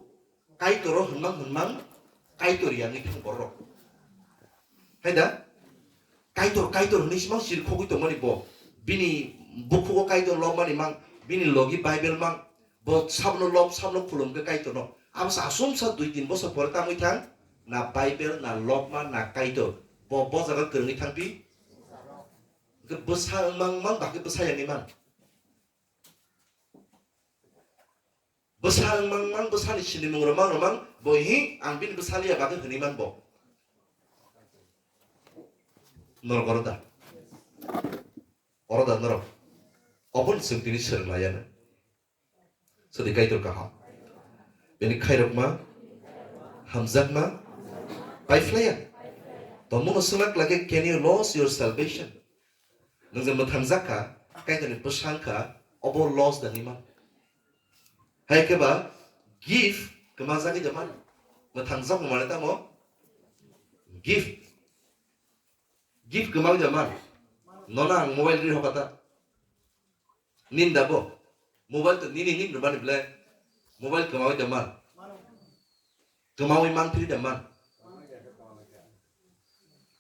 Kaitor o hwnmang hwnmang Kaitor ya wngwi thang borok. Hai da? Kaitor, Kaitor hwnwi se mang sir khogwi tongmani bo. Bini bukhugo Kaitor lobmani mang, bini logi Bible mang, bo sabno lob, sabno khulum khe Kaitorno. Abo se asomsa dui tin bosor pore tangwi thang, na Bible, na lobma, na Kaitor. Bo, bo jaga kwrwngwi thang phi? Hwnkhe bwsa wngmang wngmang, bakhe bwsa ya wngwi man. Bwsa wngmang wngmang, bwsani sinimung rwmang rwmang, bo hi ang bini bwsa liya bagwi hwnwi man bo. Norok oro da? Oro da norok? Oboni chwng tini swrwng laiya no. Sadi Kaitor kaham. Bini khairokma, hamjakma, paiphlaiya. Tongmungno swngna khlai khe, can you lose your salvation? Nwng je mwthangjak kha, Kaitorni bwsa wng kha, obo loss da wngwi man? Hai khe ba gift kwmajagwi da man? Mwthangjak mane tamo? Gift. Gift kwmawi da man? Nono ang mobile ri hoka ta? Nin da bo? Mobile to nini nin rwmani ble? Mobile kwmawi da man? Kwmawi man phiri da man?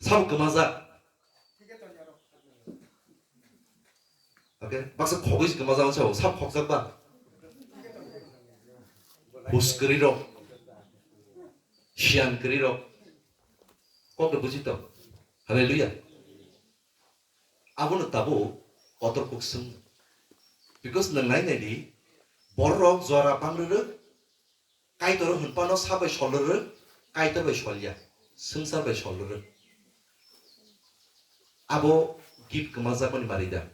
Sabo kwmajak. Okay, baksa khogwi se kwmajak sabo, sabo khokjak ba? Hus kwrwi rok, siyan kwrwi rok, kok de buji to. Hallelujah. Abono tabuk kotor kuk swng. Because nwng nai nai di, borok jora bang rwrwk, Kaitor hwnphano sa bai sol rwrwk, Kaitor bai sol ya, swngchar bai sol rwrwk. Abo gift kwmajakmani mari da?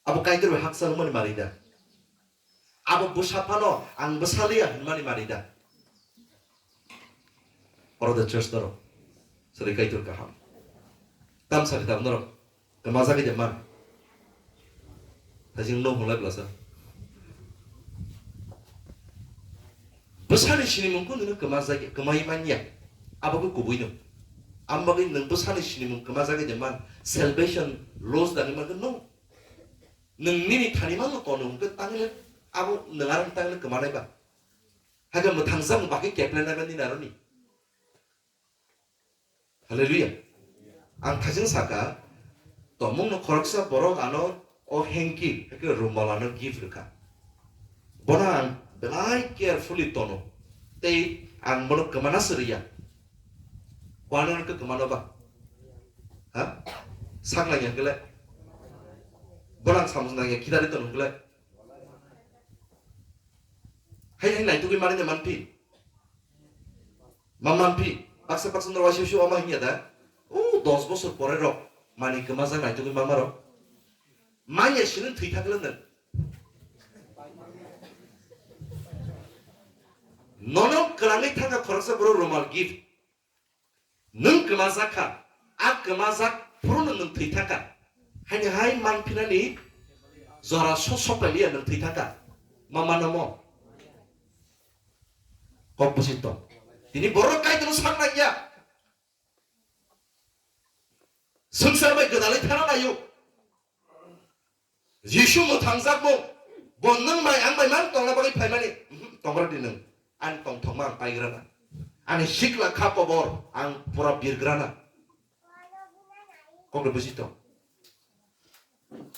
Abo Kaitor bai hakchalmani mari da? Abo bwsa phano ang bwsa liya hwnmani mari da? Oro da church norok. Sari Kaitor kaham. Tam sari tam norok. Kwmajagwi de man. Thajing no hwnlai blasa. Bwsani sinimung kunu kwmajagwi, kwmai manya. Abo khe kubui no. Ang bagwi nwng bwsani sinimung kwmajagwi de man. Salvation loss dani man no. Nwng nini thani mano kono hwnkhe tangile abo nwng arang tangile kwmanai ba. Hakhe mwthangjakmung bagwi kepleng nai mani naroni. Hallelujah. Ang thajeng saka, tongmung no khoroksa borok ano o hanky, hakhe rumal ano gift rwkha. Bono ang belai carefully tono. Tei ang bono kwmana se rwya. Bono khe kwmano ba? Ha? Sak nangya kele? Bono ang samung nangya, kidari tono kele? Hai hai naitugwi mani de manphi. Ma manphi, baksa baksa no waisi waisi oma hinya da. O dos bosor pore rok mani kwmajak naitugwi mama rok. Manya sini thwi thakle nang. Nono kwlangwi thangkha khoroksa borok rumal gift. Nwng kwmajak kha, a kwmajak phuru no nwng thwi thangkha. Haini hai manphinani jora so sopailiya nwng thwi thangkha. Mama nomo. Kok busi tong. Tini borok Kaitorno sak nangya. Swngchar bai gwdalwi thana naio. Jisu mwthangjakmung, bo nwng bai ang bai man tongna bagwi phaimani, mhm, tongra di nwng. Ani tongthokma ang paigrana. Ani sikla kha kobor ang pura birgrana. Kokre busi tong.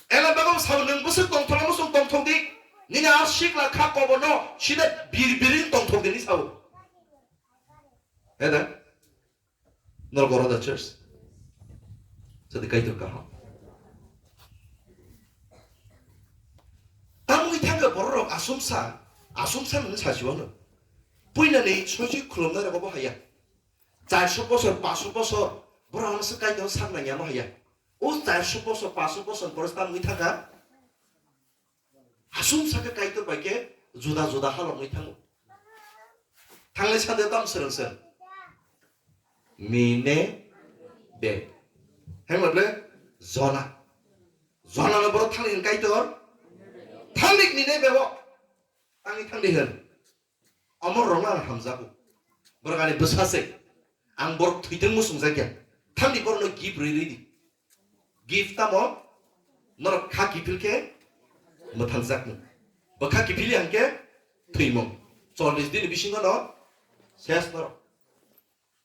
Ela bagwi sabo nwng bwswk tongthokna muchung tongthok di. Nini a sikla kha koborno sida bir birin tongthok di ni sabo. Eda? Norok oro da church. Jadi Kaitor kaham. Tamni thangkhe bororok asumsa, asumsa nung sachiwano. Puinani soichi khulumnai rogo bo haya. Charso bosor, paso bosor, borok ano se Kaitor sak nangya no haya. O charso bosor, paso bosor, borok tamni thangkha. Asumsa khe Kaitor bai khe juda juda halok wngwi thango. Thanglai sade tam swrwng swrwng. Mine be. Hai mable Jona. Jona no borok thangni hwn Kaitor. Thangni Ninebe o. Thangni thangni hwn. Amor rok no ang hamjago. Borok ani bwsa se. Ang borok thwitwng muchung jakya. Thangni borok no gift rwi rwi di. Gift tamo? Norok kha kiphil khe mwthangjakmung. Bo kha kiphil ya hwnkhe thwimung. Chollish din ni bisingo no ses norok.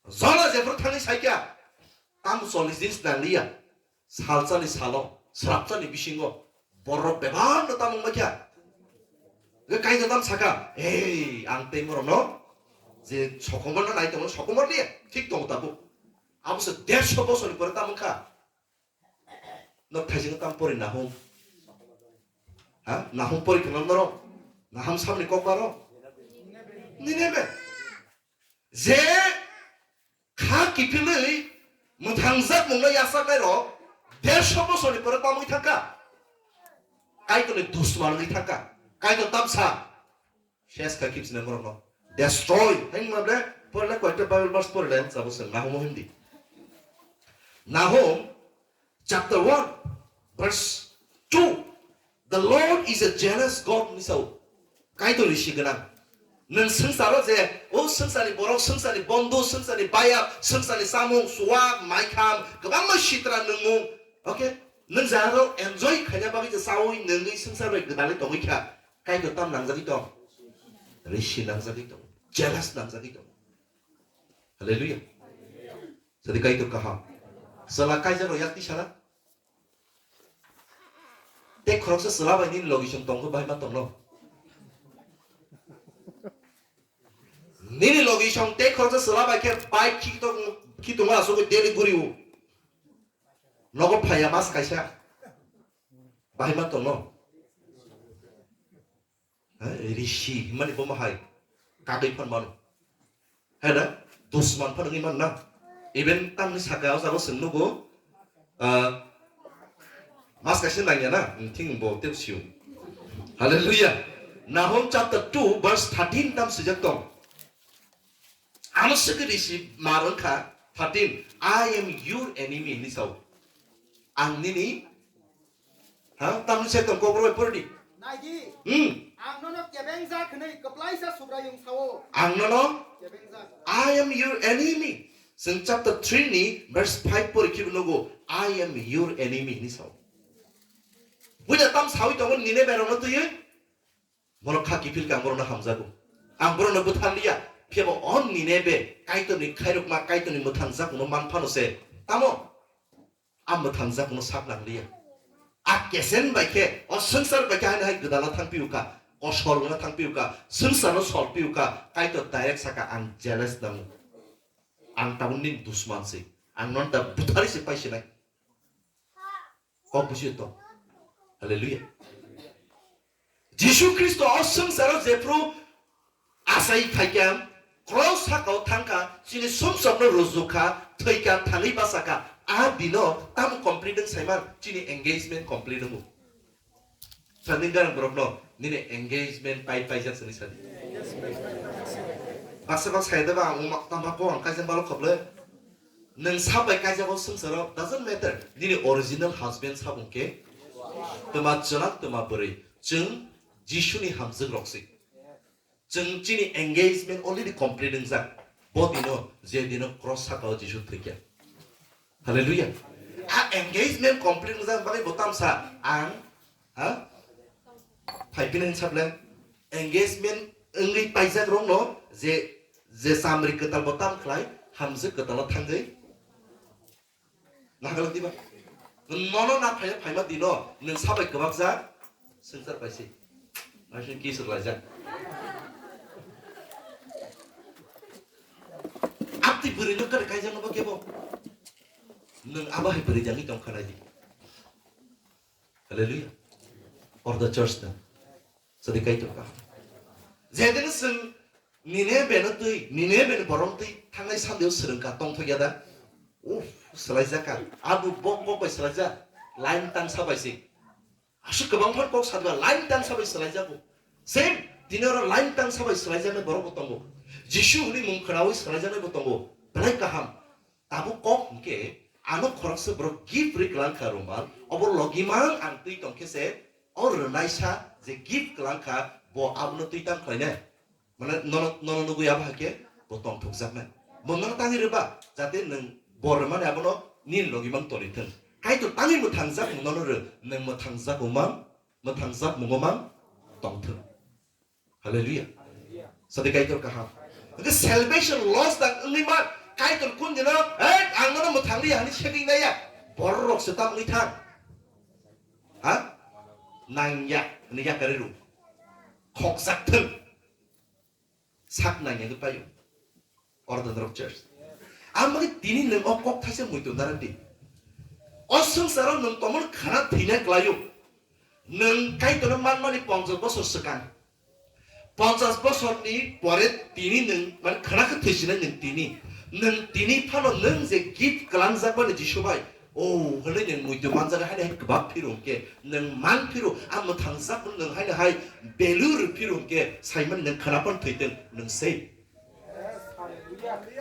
Jona jephru thangwi saikha, tamo chollish din se nangliya. Salsani salo, srapsani bisingo borok bebak no tamo wngbaikha. Hwnkhe Kaitor tamo saka, "Ei, ang tei morokno je sokomorno nai tongo, sokomor liya, thik tongo tabuk." Abo se dersho bosorni pore tamo wngkha. Nok thaising tam pori Nahum. Ha? Nahum pori khna norok. Nahum samni kokbaro. Ninebe. Je kha kiphilwi mwthangjak mungno yasaknai rok dersho bosorni pore tamwi thangkha. Kaitorni dusman wngwi thangkha. Kaitor tamsa. Ses kha kipsina borokno destroy. Hai ma ble, porle koyekta Bible verse porle, sabo se Nahum hindi. Nahum chapter one, verse two. The Lord is a jealous God, ni sao. Kaitor risi gwnang. Nwng swngcharo je, o swngcharni borok, swngcharni bondhu, swngcharni bayap, swngcharni samung, suwak, maikham, kwbangma sitra nwngmung. Okay? Nwng jaro enjoy khaina bagwi je sawi nwngwi swngchar bai gwdalwi tongwi kha. Kaitor tam nangjagwi tong? Risi nangjagwi tong. Jealous nangjagwi tong. Hallelujah. Sadi Kaitor kaham. Sala kaijak rok yak tisana. Tei khoroksa sala bai nini logi song tongkho bahai ma tongno. Nini logi song tei khoroksa sala bai khe bike khitung, khitung asugwi daily guriu. Nogo phaiya mas kaisa. Bahai ma tongno. Ha, risi himani bomo hai kagwi phan mano. Hai da, dusman phan wngwi man na. Even tamni saka o jago chwng nugo, ah, mas kaisa nangya na, thing bo tep siyo. Hallelujah. Nahum chapter two verse thirteen tam swijak tong. Amo swkhe risi mar wngkha thirteen, "I am your enemy," hinwi sao. Ang nini, ha, tamni se tong kokro bai pordi. Naidi. Hmm. Ang nono kebengjak hwnwi kwplaisa Subraiyung sao. Ang nono, kebengjak. "I am your enemy." Chwng chapter three ni verse five pori khibi nugo, "I am your enemy," hinwi sao. Buina tam sawi tongo nini berokno twiwi. Borok kha kiphil khe ang borokno hamjago. Ang borokno bwtharliya, phiyaba o Ninebe Kaitorni khairokma, Kaitorni mwthangjakmano man phano se. Tamo? A mwthangjakmano sak nangliya. A kesen bai khe, o swngchar bai khe haino hai gwdala thangpiyokha, kosol wngna thangpiyokha, swngcharno solpiyokha, Kaitor direct saka, "Ang jealous nango. Ang tabuk nini dusman se. Ang nono da bwtharwi se paisinai." Kok busi to. Hallelujah. Jisu Khristo o swngcharo jephru achai phaikha, cross sakao thangkha, chini sumsokno rujukha, thwikha, thangwi bachakha. A dino tamo complete wng saiman, chini engagement complete wngo. Sani garang borokno, nini engagement pai paijak sini sani. Baksa bak sai da ba, ang umak tamba ko ang kaisa balok khoble. Nwng sabai kaijago swngcharo, doesn't matter. Nini original husband sabung khe, twma chwla, twma bwrwi. Chwng Jisuni hamjwk rok se. Chwng chini engagement already complete wngjak. Bo dino, je dino cross sakao Jisu thwikha. Hallelujah. A engagement complete wngjak bagwi bo tamsa ang, ha? Phaipinai saple engagement wngwi paijak rokno je, je chamri kwtal bo tam khlai, hamjwk kwtalo thangwi. Nagalak diba? Nono na phai, phaima dino, nwng sabai kwbakjak, swngchar paisi. Naising kiss rwlaijak. Abti bwrwino kare kaijakno bo kebo. Nwng abo hai bwrwi jagwi tong kha nai di. Hallelujah. Or the church na. Sadi Kaitor ka. Jedin swng Ninebe no twi, Ninebe ni borok twi thangnai sandeo swrwngkha tongthokya da. Uff, swlaijakha. Abo bo kok bai swlaijak. Line tang sabai se. Aswk kwbang phan kok sadba line tang sabai swlaijago. Same, dini oro line tang sabai swlaijaknai borok bo tongo. Jisu hwnwi mung khwnawi swlaijaknai bo tongo. Belai kaham. Tabuk kok hwnkhe ano khoroksa borok gift rwi kwlang kha rumal, obo logimang ang twi tong khe se o rwnaisa je gift kwlang kha bo abono twi tang khlainai. Mane nono, nono nugwi abo hai khe bo tongthokjaknai. Bo nono tangwi rwba jate nwng bo rwmani abono nini logimang toni thung. Kaitor tangwi mwthangjak mung nono rw, nwng mwthangjak mung mang, mwthangjak mungo mang tongthung. Hallelujah. Sadi Kaitor kaham. Hwnkhe salvation loss dang wngwi man. Kaitor kun dino, "Hey, ang nono mwthang liya," hwnwi segwi naiya. Borok se tam wngwi thang. Ha? Nangya, hwnwi yakari rw. Khokjak thung. Sak nangya khe paio. Order of church. Ang bagwi tini nwng o kok thaisa muitu narak di. O swngcharo nwng tongmani khana thwina klaio. Nwng Kaitorno manmani ponchas bosor swkang. Ponchas bosorni pore tini nwng, mane, khana khe thwisinai nwng tini. Nwng tini phano nwng je gift kwlangjakmani Jisu bai, o hwnwi nwng muitu manjak haino hai kwbak phirung khe, nwng man phiru, a mwthangjak nwng haino hai belur phirung khe, saimani nwng khana phano thwitwng, nwng sei.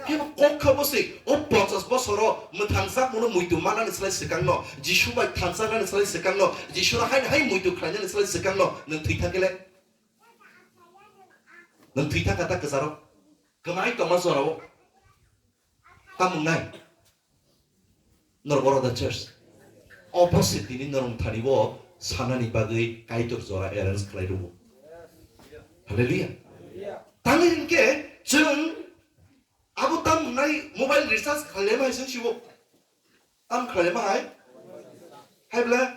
Phiya kok kha bo se, o ponchas bosoro mwthangjak mano muitu manani slai swkangno, Jisu bai thansa nani slai swkangno, Jisu no haino hai muitu khlainani slai swkangno, nwng thwi thang khe le? Nwng thwi thang kha ta kwcharo? Kwmai tongma jorao? Tamo wngnai? Norok oro da church. Opposite tini norok thani bo sanani bagwi Kaitor jora arrange khlai rwo. Hallelujah. Tamo hinkhe chwng abo tam wngnai mobile recharge khlaima hai chwng siwo. Tam khlaima hai? Hai bla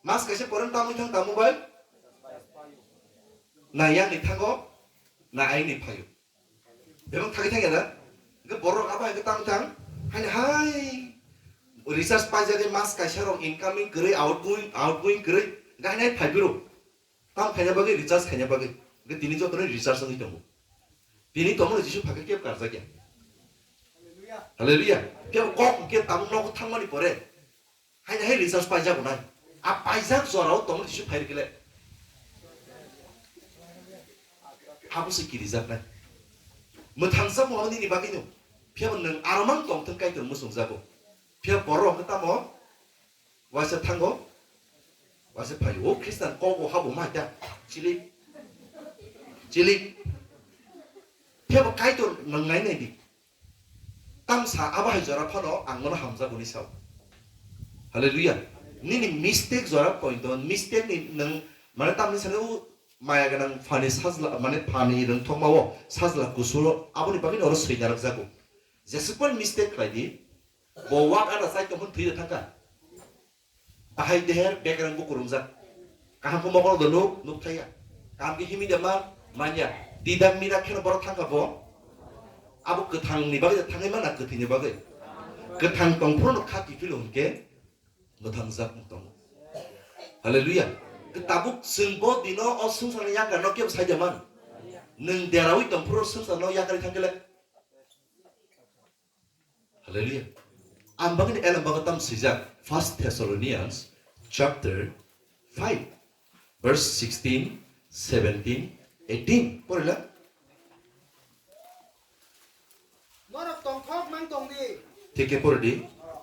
mas kaisa pore tam wng thang ta mobile? Na yang ni thango, na ai ni phayo. Bebak thagwi thangya da? Hwnkhe borok abo hai khe tang thang, haini hai recharge paijagwi mas kaisa rok incoming kwrwi, outgoing, outgoing kwrwi, hwnkhe haini hai phai phiro. Tam khaina bagwi, recharge khaina bagwi. Hwnkhe tini jotono recharge wngwi tongo. Tini tongmani Jisu phakhe kebo karjakya. Hallelujah. Kebo kok hwnkhe tabuk nogo thangmani pore. Haini hai recharge paijak nai. A paijak jorao tongmani Jisu phai rwkhe le. Abo se kirijaknai. Mwthangjak mo nini bagwino. Phiya bo nwng aromang tongthwng Kaitor muchungjago. Phiya borok hwnkhe tamo waisa thango, waisa phaio. O Khristan kogo habo mai ta. Chilik. Chilik. Phiya bo Kaitor nwng nai nai di. Tamsa abo hai jora phano ang nono hamjago hwnwi sao. Hallelujah. Nini mistake jora point o, mistake ni nwng, mane, tamni sani o maya gwnang phani sajla, mane phani rwngthokma o sajla kusulo, aboni bagwi oro swi narwkjago. Jesukwan mistake khlai di, bo wak ada chai tongphuru thwi rwthangkha. Bahai deher bekereng bukurungjak. Kaham khe mokol do nuk, nuk thaya. Kaham khe himi de ma, manya. Tidak mira kheno borok thangkha bo. Abo kwthang ni bagwi thangwi mana kwthwi ni bagwi. Kwthang tongphuru no kha kiphilo hwnkhe mwthangjak wng tongo. Hallelujah. Tabuk chwng bo dino o swngcharni yakar no kebo saida man. Nwng derawi tongphuru swngchar no yakari thangkhe le. Hallelujah. Ang bagwi ni elam bago tam swijak. First Thessalonians chapter five, verse sixteen, seventeen, eighteen. Porila. Norok tongthok mang tong di. Thik khe pori di.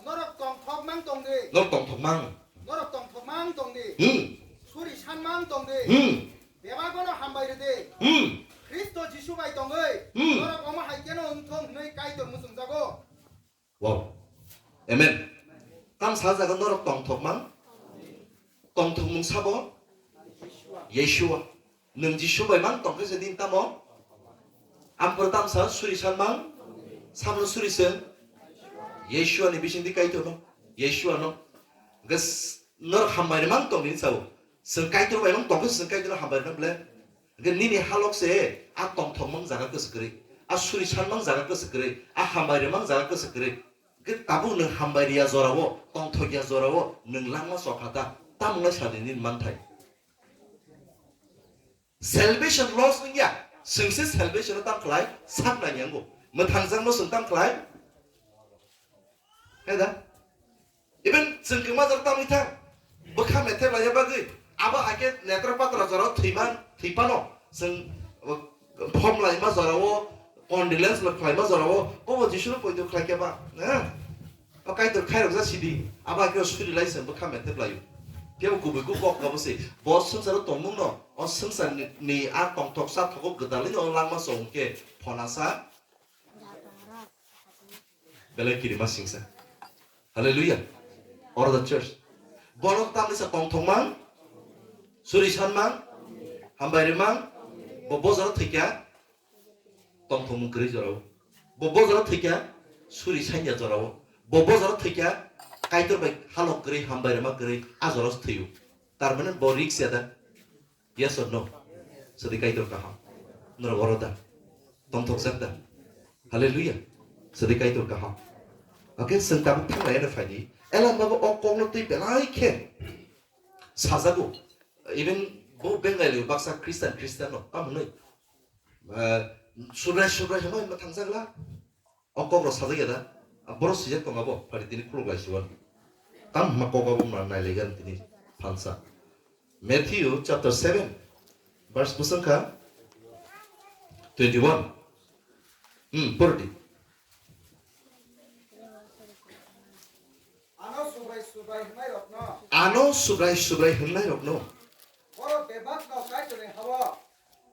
Norok tongthok mang tong di. Norok tongthok mang. Norok tongthok mang tong di. Hmm. Suri san mang tong di. Hmm. Bebagono hambai rwdi. Hmm. Khristo Jisu bai tongwi Hmm. norok omo hai kheno wng thung hwnwi Kaitor muchungjago. Wow. Amen. Tam sa jaga norok tongthok mang? Tongthok mung sabo? Yeshua. Nwng Jisu bai mang tongkhe se din tamo? Ampor tam sa suri san mang? Samno suri se? Yeshua ni bising di Kaitor no. Yeshua no. Gas Norok hambai rwmang tong di sao. Chwng Kaitor bai mang tongkhe chwng Kaitor hambai rwna ble. Hwnkhe nini halok se a tongthok mang jaga kwswk kwrwi, a suri san mang jaga kwswk kwrwi, a hambai rwmang jaga kwswk kwrwi. Hwnkhe tabuk nwng hambai rwya jorao, tongthok ya jorao nwng langma chokha ta, tamo wngna sa di nini manthai. Salvation loss wngya, chwngse salvation no tam khlai sak nai yango. Mwthangjakno chwng tam khlai. He da? Even chwng kwma jora tam wngthang. Bwkha methe laina bagwi. Abo hakhe netra patra jora thwiman, thwipano. Chwng, uh, phom laima jorao, condolence lo khlaima jorao, bobo Jisuno poito khlai khe ba. Na? O Kaitor khairok ja sidi, abo hakhe suri lai se bwkha methep laio. Phiya bo kubui kuk kok kabo se, bo swngcharo tongmung no, o swngchar ni, ni a tongthok sa thogo gwdalwi no langma chong khe phonasa belai kirima singsa. Hallelujah. Or the church. Borok tamni sa tongthok mang, suri san mang, hambai ri mang, bo bojaro thwikya, tongthokmung kwrwi jorao. Bo bojaro thwikya, suri sanya jorao. Bo bojaro thwikya, Kaitor bai halok kwrwi, hambai rwma kwrwi, a jorao thwio. Tar mane bo risk ya da? Yes or no? Sadi Kaitor kaham. Norok oro da? Tongthokjak da? Hallelujah. Sadi Kaitor kaham. Okay, chwng tabuk thanglai ano phaidi. Elam bago o kokno twi belai khe sajago. Even bo Bengali baksa Christian, Christian no, tamo hwnwi. Ah, Subrai, Subrai hwnwi mwthangjakla. O kok rok sajak ya da? Borok sijak tongo bo, phari tini khuluk lai siwan. Tam hwnma kok abo wngma nai lai gan tini phansa. Matthew chapter seven, verse bwswng kha twenty-one. Hmm, pori di. Ano Subrai Subrai hwnnairokno. Ano Subrai Subrai hwnnairokno. Borok bebakno Kaitorni ha-o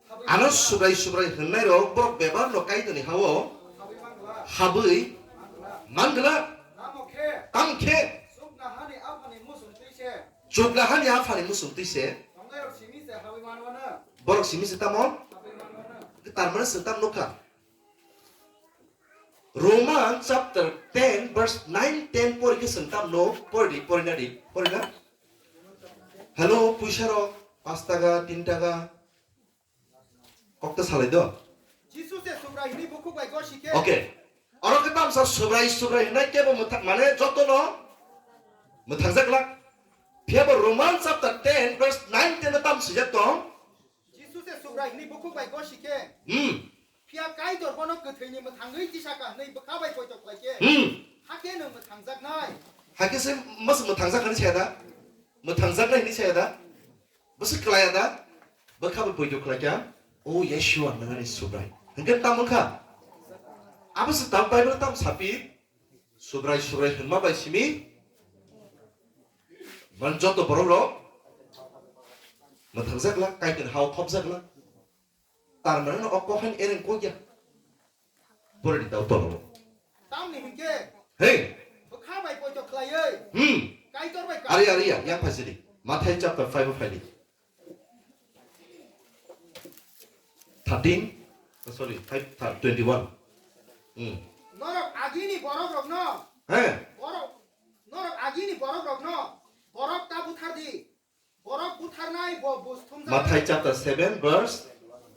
habwi Ano mangla. Subrai Subrai hwnnairok borok bebakno Kaitorni ha-o Habwi mangla. Habwi Mangla. Mangla. Tamo khe Tamo khe chukna hani aphani muchung twi se. Chukna hani aphani muchung twi se. Tongnairok simi se habwi manwano. Borok simi se tamo? Habwi manwano. Tar mane se tam nukha. Roman chapter ten verse nine ten pori khe chwng tam no pori di, pori na di, pori na. Hello, puisa rok, paanch taka, tin taka. Kok ta salai do. Jisu se Subrai hwnwi bukhuk bai gosi khe. Okay. Oro khe tamsa Subrai, Subrai hwnai kebo mwthang, mane joto no mwthangjak lak. Phiya bo Roman chapter ten verse nine ten no tam swijak tong. Jisu se Subrai hwnwi bukhuk bai gosi khe. Hmm. Phiya Kaitor bono kwthwini mwthangwi tisaka hwnwi bwkha bai poito khlai khe. Hmm. Hakhe nwng mwthangjaknai. Hakhe se mas mwthangjak hwnwi saya da? Mwthangjaknai hwnwi saya da? Bwswk klai ya da? Bwkha bai poito khlai kha. O Yeshua nwng ani Subrai. Hwnkhe tamo wngkha? Abo se tam Bible tam sapi. Subrai Subrai hwnma bai simi. Man joto borok rok mwthangjak la, Kaitor hao khopjak la. Tar mane no o kok haino ereng kok ya. Borok ni tau tolo. Tamni hwnkhe Hey, bwkha bai poito khlaiwi hmm. Kaitor bai Ari, ari, ya, yang phai sidi. Mathai chapter five o phai di. thirteen, oh, sorry, five, thir-, twenty-one. Hmm. Norok agini borok rokno. He. Borok, norok agini borok rokno. Borok ta buthar di. Borok butharnai bo bus thumjak. Mathai chapter seven verse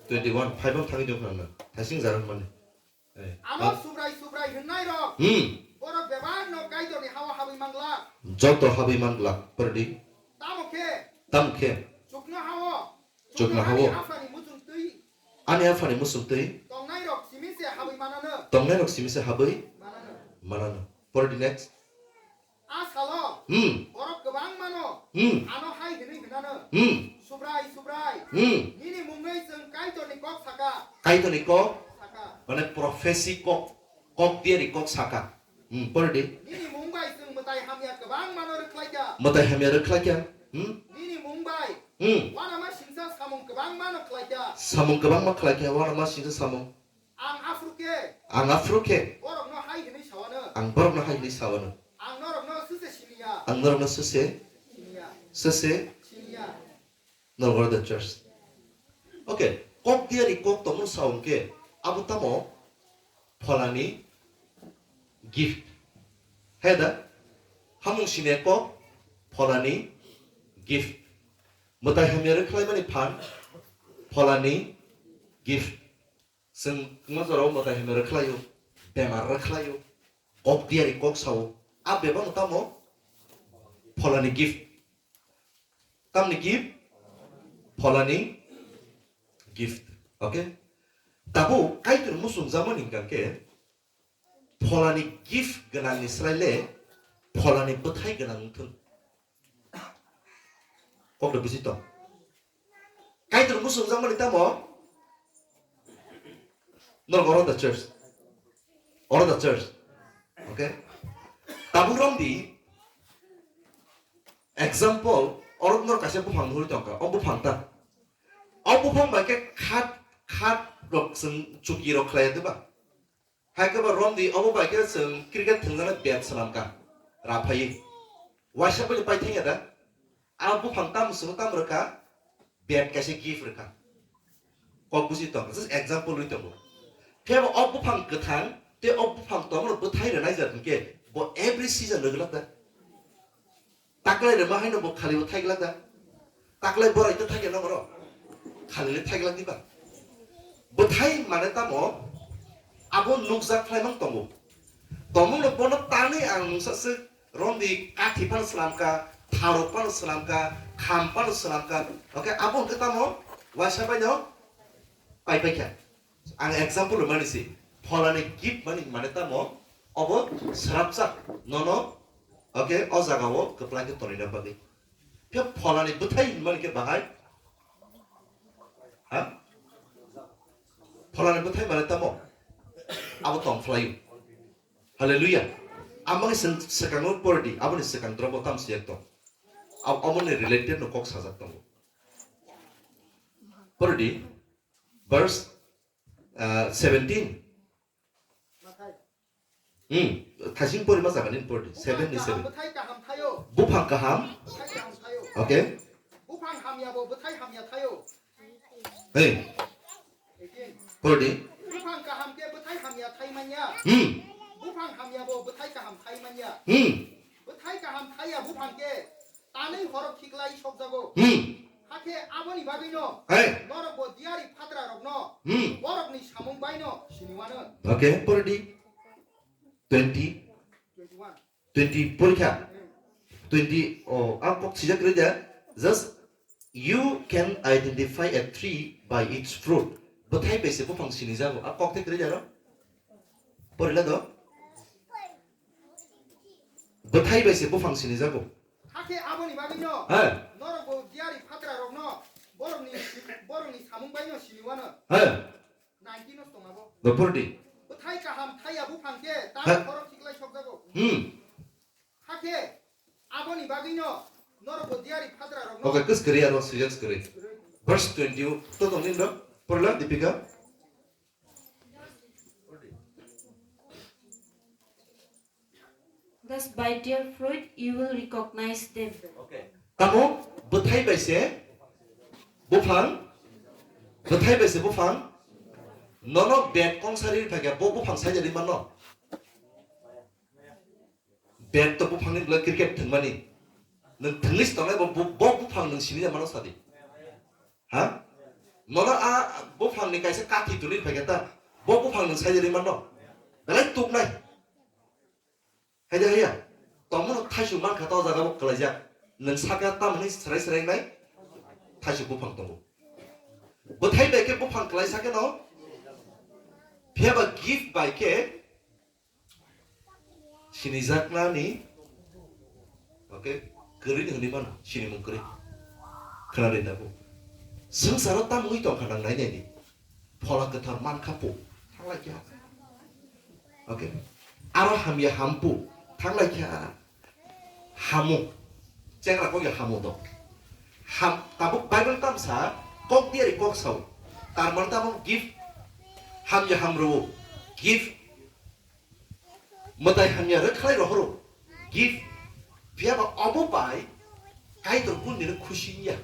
twenty-one. Five on thangwi dong khna. Thaising jaran mani. Eh, Ano ma- subrai subrai hwnnai rok. Hmm. Borok bebak no Kaitorni hao habwi mangla. Joto habwi mangla. Pwrdi. Tamo khe. Tam khe. Chukno hao. Chukno hao. Ani aphani muchung twi. Ani aphani muchung twi. Tongnai rok simi se habwi manano. Tongnai rok simi se habwi. Manano. Manano. Pwrdi next. A salo. Hmm. Borok kwbang mano. Hmm. Ano hai hwnwi hwnano. Hmm. Subrai, subrai. Hmm. Nini mungwi chwng Kaitorni kok saka. Kaitorni kok? Saka. Mane prophecy kok, kok diari kok saka. Hmm, pwrdi. Nini mung bai chwng mwtai hamya kwbang mano rwkhlaikha. Mwtai hamya rwkhlaikha. Hmm? Nini mung bai. Hmm. Wanama singsa samung kwbang mano khlaikha. Samung kwbangma khlaikha, wanama singsa samung. Ang aphuru khe. Ang aphuru khe. Borokno hai hwnwi sawano. Ang borokno hai hwnwi sawano. Ang norokno suse siniya. Ang norokno suse. Siniya. Suse. Siniya. Norok oro the church. Okay, kok diari kok tongmani sa hwnkhe abo tamo pholani gift. He da? Hamung sine kok pholani gift. Mwtai hamya rwkhlaimani phan pholani gift. Chwng kwma jorao mwtai hamya rwkhlaio, bemar rwkhlaio, kok diari kok sao. A bebak no tamo pholani gift. Tamni gift? Pholani gift. Okay? Tabuk Kaitor muchungjakmani hwnkha khe pholani gift gwnangni slai le pholani bwthai gwnang wngthun. Kok da buji tong. Kaitor muchungjakmani tamo? Norok oro the church. Oro the church. Okay? Tabuk romdi example, oro norok kaisa buphang nuhuri tongkha. O buphang ta. O buphang bai khe khat, khat rok chwng chuki rok khlai ya diba? Hai khe ba romdi obo bai khe chwng cricket thwngjaknai bat swnamkha, raphaiwi. Waisa bai paithangya da? A buphang tam swng tam rwkha, bat kaisa gift rwkha. Kok buji tong, just example wi tongo. Phiya bo o buphang kwthang tei o buphang tongmano bwthai rwnai jat hwnkhe bo every season rwgwlak da? Taklai rwma haino bo khali bo thaiglak da? Taklai borai to thaikhe nokro? Khali le thaiglak diba? Bwthai mane tamo abo nukjak khlaimang tongo. Tongmungno bono tanwi ang mungsa swk romdi kathi phano swnamkha, tharok phano swnamkha, kham phano swnamkha. Okay, abo hwnkhe tamo waisa baino paipaikha. Ang example rwmani se, pholani gift mani mane tamo, obo srapsa nono, okay, o jagao kwplai khe tonina bagwi. Khe pholani bwthai hinmani khe bahai? Ha? Pholani bwthai mane tamo? Abo tongphlaio. Hallelujah. Amoni swkango pordi, aboni swkang drobo tamsi ekto. Ab-, amoni related no kok sajak tongo. Pordi, verse, uh, seventeen. Hmm, thasing pori ma jaga nin pordi, seven ni seven. Bwthai kaham thaio. Buphang kaham. Bwthai kaham thaio. Okay. Buphang hamya bo bwthai hamya thaio. Hey. Again. Pordi. Buphang kaham khe bwthai hamya thai manya. Hmm. Buphang hamya bo bwthai kaham thai manya. Hmm. Bwthai kaham thaiya buphang khe tanwi horok khiklai sokjago. Hmm. Hakhe aboni bagwino. Hey. Norok bo diyari phatra rokno. Hmm. Borokni samung baino siniwano. Okay, pordi. Twenty. Twenty-one. Twenty porikha. Hmm. Twenty, oh, ang kok sijak rida. Just, "You can identify a tree by its fruit." Bwthai bai se buphang sinijago. A kok thik rida ro? Porila do? Bwthai bai se buphang sinijago. Hakhe aboni bagwino. He. Norok bo diyari phatra rokno borokni, borokni samung baino siniwano. He. Nineteen no tongabo. Bapurdi. Bwthai kaham thaiya buphang khe tamo khorok khiklai sokjago. Hmm. Hakhe aboni bagwino norok bo diyari phatra rokno. Okay, kus kari aro sijak kari. Verse twenty to tongin do. Porla Dipika. Thus by their fruit you will recognize them. Okay. Tamo bwthai bai se buphang, bwthai bai se buphang Nono bat kong sari phaikha, bo buphang saijari mano. Bat to buphangni bwlai cricket thwngmani. Nwng thwngwi se tongnai bo, bo, bo buphang nwng sini mano sadi. Ha? Nono a buphangni kaisa kathi tuli phaikha ta, bo buphang nwng saijari mano. Belai tuknai. Haida haya. Tongmano thaisu mankha ta o jaga bo kwlaijak. Nwng saka tamni srai srai nai. Thaisu buphang tongo. Bwthai bai khe buphang kwlai sakhe no. Phiya ba gift bai khe sinijaknani, okay, kwrwi hwnwi mano, sinimung kwrwi. Khwnadi tabuk. Swngcharo tamwi tongkha nang nai naidi. Phola kwthar mankha pu, thanglai kha. Okay. Aro hamya hampu, thanglai kha. Hamu. Chengra kok ya hamu do. Ham, tabuk Bible tamsa, kok diari kok sao. Tar mane tabuk gift, hamya hamru, gift. Mwtai hamya rwkhlai rohoro, gift. Phiya ba obo bai Kaitor bundino khusi wngya.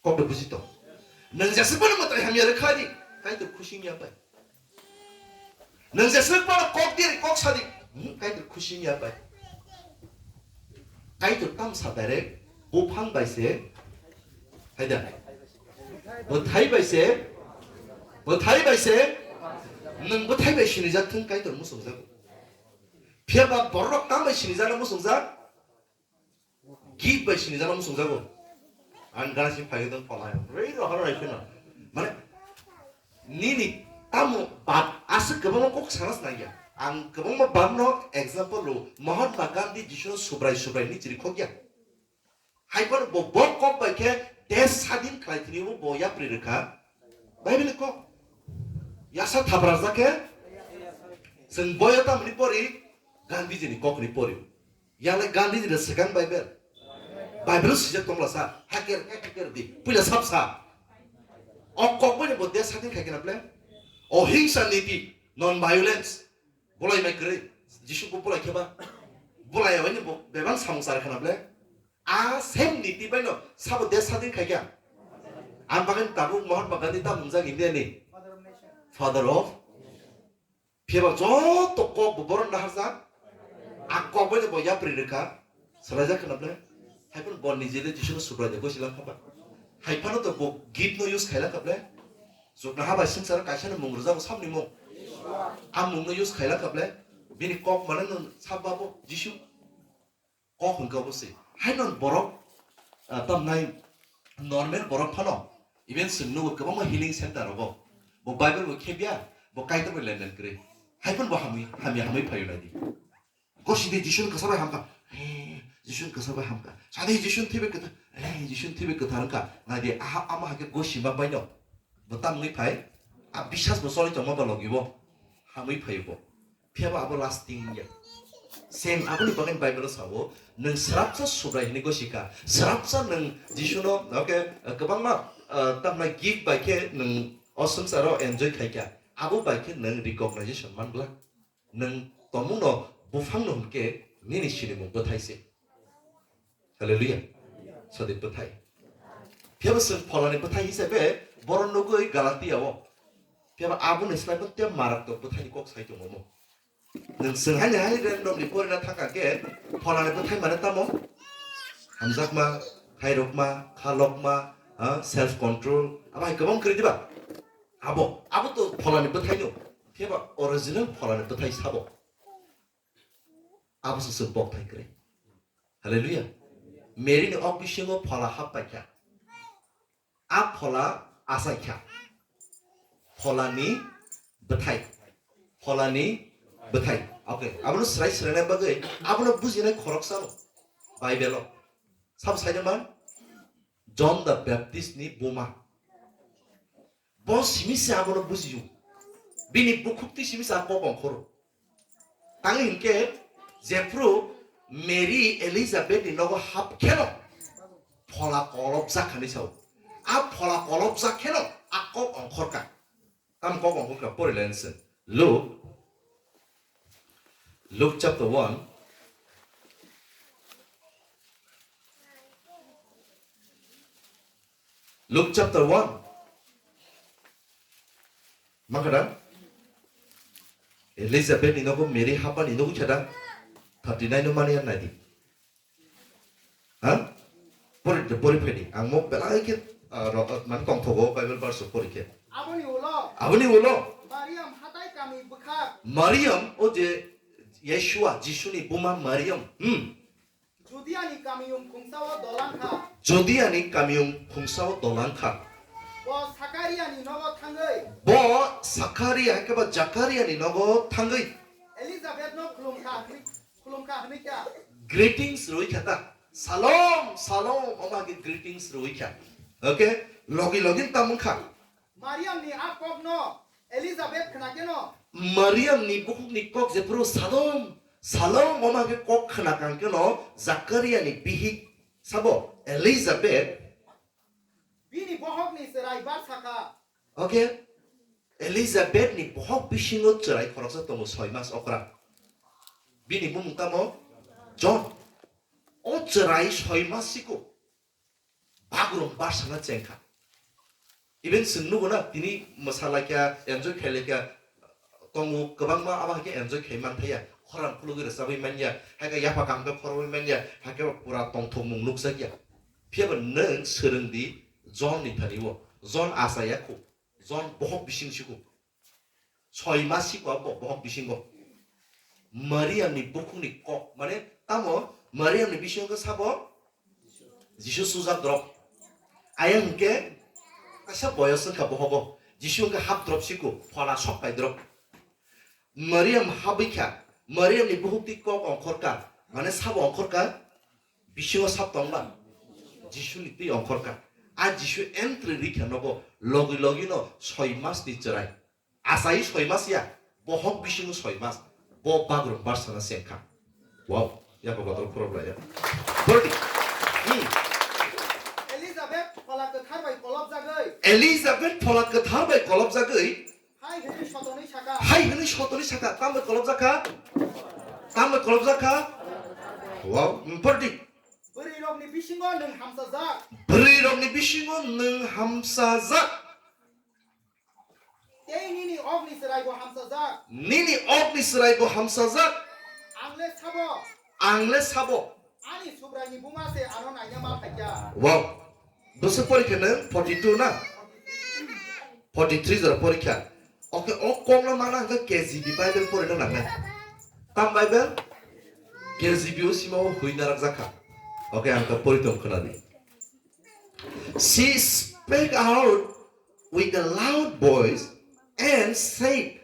Kok de buji tong. Nwng jeswk phano mwtai hamya rwkhlai di, Kaitor khusi wngya bai. Nwng jeswk phano kok diari kok sadi, hmm, Kaitor khusi wngya bai. Kaitor tamsa direct buphang bai se, haida. Bwthai bai se, bwthai bai se, nwng bwthai bai sinijak thung Kaitor muchungjago. Phiya ba borok tam bai sinijakno muchungjak, gift bai sinijakno muchungjago. Ang gana simi phaiwi tong phalai. Rei rohor rai phino. Mane, nini tamo bab aswk kwbangma kok sana snai ya. Ang kwbangma babno example rw. Mahatma Gandhi Jisuno Subrai Subrai ni chiri khok ya. Hai phano bo, bo kok bai khe desh sadin khlai thini bo, bo yapri rwkha. Bible ni kok. Yasa thabrajak khe. Chwng boyo tamni pori, Gandhiji ni kok ni pori. Yale Gandhiji da swkang Bible. Bible sijak tongla sa, haker, haker di. Puila sap sa. O kok bai bo desh sadin khai kena ple. Ohingsa niti, non violence. Bulai mai kwrwi, Jisu bo bulai khe ba. Bulai ya bai bo bebang samung char khana ble. A same niti bai no sabo desh sadin khai kya. Ang bagwi tabuk Mahatma Gandhi ta mungjak India ni. Father of. Phiya ba joto kok bo boron naharjak. A kok bai bo yapri rwkha. Swlaijak khwna ble. Hai phano bo nijele Jisuno Subrai de gosi langkha ba. Hai phano to bo gift no use khailak kha ble. Jukna ha bai swngcharo kaisa ni mung rwjago, samni mung. A mung no use khailak kha ble. Bini kok mane no sab ba bo Jisu. Kok hwnkha bo se. Hai non borok, ah, tamnai normal borok phano. Even swng nugo kwbangma healing center rogo. Bo Bible bo khebya, bo Kaitor bai lenden kwrwi. Hai phano bo hamwi, hamya hamwi phaio nai di. Gosi di Jisun kwsa bai hamkha. He, Jisun kwsa bai hamkha. Sadi Jisun thwibai kwthar. He, Jisun thwibai kwthar wngkha. Nai di, aha, ama hakhe gosi ma bai no. Bo tam wngwi phai. A bisas bo choli tongma ba logi bo. Hamwi phai bo. Phiya bo abo lasting ya. Same aboni bagwi Bible o sao. Nwng srapsa Subrai hinwi gosi kha. Srapsa nwng Jisuno, okay, kwbangma, uh, tamna gift bai khe nwng o swngcharo enjoy khai kha. Abo bai khe nwng recognition man glak. Nwng tongmungno buphangno hwnkhe nini sinimung bwthai se. Hallelujah. Sadi bwthai. Phiya bo chwng pholani bwthai hisabe borok nugwi Galatia o. Phiya bo aboni slai bo tei maratwk bwthaini kok sai tongo mo. Nwng chwng haini haini random ni porina thangkha khe pholani bwthai mane tamo? Hamjakma, khairokma, khalokma, ha, self control, abo hai kwbang kwrwi diba? Abo, abo to pholani bwthai no. Phiya ba original pholani bwthai sabo. Abo se se bok thai kwrwi. Hallelujah. Mary ni ok bisingo phola hap pai kha. A phola asai kha. Pholani bwthai. Pholani bwthai. Okay. Abono srai srai na bagwi, abono bujinai khoroksa no. Bible o. Sab sai man? John the Baptist ni buma. Bo simi se abono bujiyo. Bini bukhuk twi simi se a kok ongkhoro. Tang hinkhe jephru Mary Elizabeth ni nogo hap kheno phola kolopjak hinwi sao. A phola kolopjak kheno a kok ongkhorkha. Tam kok ongkhorkha porilainse. Luke, Luke chapter one. Luke chapter one. Mankha da? Elizabeth ni nogo Mary hapmani nogo khe da? Thirty nine no mani ar nai di. Ha? Pori, pori phai di. Ang mo belai khe, ah, ro-, ah, mane tongthogo Bible verse pori khe. Aboni ulo Aboni ulo Mariam hatai kami bwkhak. Mariam o je Yeshua, Jisuni buma Mariam. Hmm. Judiani kamiyung khungsao dolang kha. Judiani kamiyung khungsao dolang kha. Bo Sakariani nogo thangwi. Bo Sakaria, hai khe ba Jakariani nogo thangwi. Elizabethno khulum kha hwnwi, khulum kha hwnwi kha. Greetings rwi kha ta. Shalom, shalom, omo hai khe greetings rwi kha. Okay? Logi logi tamo kha. Mariamni a kokno Elizabeth khna kheno. Mariamni bukhukni kok jephuru Salom, Salom, omo hai khe kok khna kang kheno Zakariani bihik sabo Elizabeth. Bini bohokni chwrai bar sakha. Okay. Elizabethni bohok bisingo chwrai khoroksa tongo soi mas okra. Bini bumung tamo John. O chwrai soi mas siko. Bagrum barsana chengkha. Even chwng nugo na, tini mwsalaikha, enjoy khailaikha, tongo kwbangma, abo hai khe enjoy khai manthaya, khorang khulugwi rwchabwi manya, hai khe yapha kaham khe khorogwi manya, hai khe pura tongthokmung nukjakya. Phiyaba nwng swrwng di John ni thani o, John achaya khu, John bohok bising si khu. Soi mas si kwa bo bohok bisingo. Mariamni bukhukni kok, mane tamo Mariamni bisingo khe sabo Jisu sujak drop. Ayang hwnkhe kaisa boyos wngkha bohogo. Jisu hwnkhe hap drop siko, phola sok pai drop. Mariam habwi kha, Mariamni bukhukni kok ongkhorka, mane sabo ongkhorka, bisingo sab tongba, Jisuni twi ongkhorka. A Jisu entry rikha nogo, logi logi no soi mas ni chwrai. Achai soi mas ya, bohok bisingo soi mas, bo bagrum barsana chengkha. Wow, ya ba bodol khorok lai ya. Bordi. Hmm. Elizabeth phola kwthar bai kolobjagwi. Elizabeth phola kwthar bai kolobjagwi. Hai hwnwi sotoni saka. Hai hwnwi sotoni saka, tamo kolobjakha? Tamo kolobjakha? Wow, hmm, bordi. Bwrwi rokni bisingo nwng hamsajak. Bwrwi rokni bisingo nwng hamsajak. Tei nini okni chwraibo hamsajak. Nini okni chwraibo hamsajak. Ang le sabo. Ang le sabo. Ani Subraini buma se ano naina ma phaikya. Wow. Bwswk porikha nwng? Forty two na? Forty three jora porikha. Okay, o kokno mana hwnkhe K J V Bible porina nangnai. Tam Bible? K J V o sima o hui narak jakha. Okay, ang ta pori tong khwnadi. She spake out with a loud voice and said,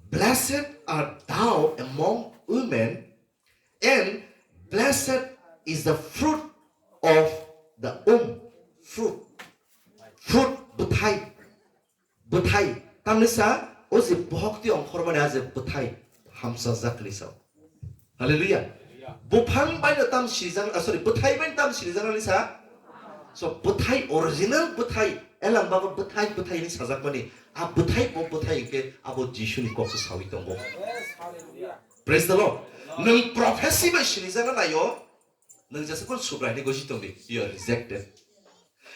"Blessed art thou among women, and blessed is the fruit of the womb." Fruit. Fruit, bwthai. Bwthai, tamni sa, o je bohok twi ongkhormani a je bwthai hamsajak hinwi sa. Hallelujah. Buphang bai no tam sirijak, ah, sorry, bwthai bai no tam sirijak hinwi sa. So, bwthai, original bwthai, elam babo bwthai, bwthai hinwi sajakmani. A bwthai bo bwthai hwnkhe abo Jisuni koksa sawi tongo. Praise the Lord. Nwng prophecy bai sinijakna naio, nwng jesa kun Subraini gosi tongdi, you are rejected.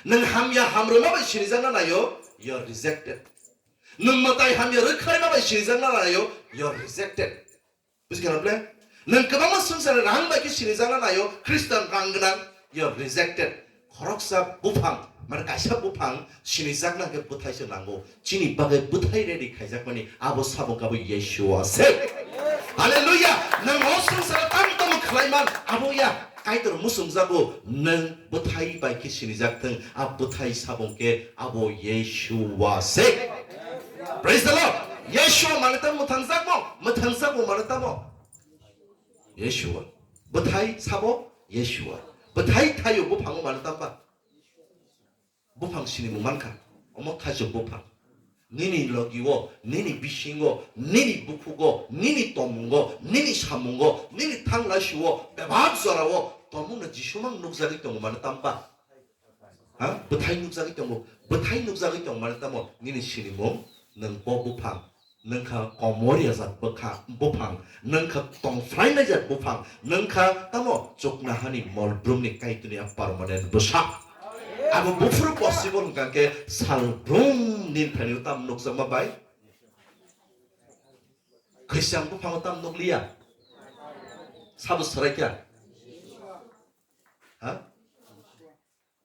Nwng hamya hamrwma bai sinijakna naio, you are rejected. Nwng mwtai hamya rwkhlaima bai sinijakna naio, you are rejected. Buji khana ble? Nwng kwbangma swngchar rang bai khe sinijakna naio, Khristan rang gwnang, you are rejected. Khoroksa buphang, mane kaisa buphang sinijakna hwnkhe bwthai se nango. Chini bagwi bwthai ready khaijakmani abo sabo kabo Yeshua se. Hallelujah! Nwng o swngcharo tamo tamo khlaiman abo ya Kaitor muchungjago, nwng bwthai bai khe sinijak thung, a bwthai sabo hwnkhe abo Yeshua se. Praise the Lord! Yeshua mane tamo mwthangjakmo, mwthangjakmo mane tamo? Yeshua. Bwthai sabo? Yeshua. Bwthai thaio buphango mane tamba? Buphang sinimung mankha, omo thaichuk buphang. Nini logio, nini bisingo, nini bukhugo, nini tomungo, nini samungo, nini thanglaisio, bebak jorao tongmungno Jisu mang nukjagwi tongo mane tamba? Ha? Bwthai nukjagwi tongo, bwthai nukjagwi tong mane tamo nini sinimung, nwng bo buphang. Nwngkha komor ya jat bwkha, buphang, nwngkha tongphrainai jat buphang, nwngkha tamo chuknahani mol brumni Kaitorni a permanent bwsa. Abo buphuru possible hwnkha khe sal brum ni thani tam nukjakma bai. Khwisang buphango tam nukliya? Sabo swraikha? Ha?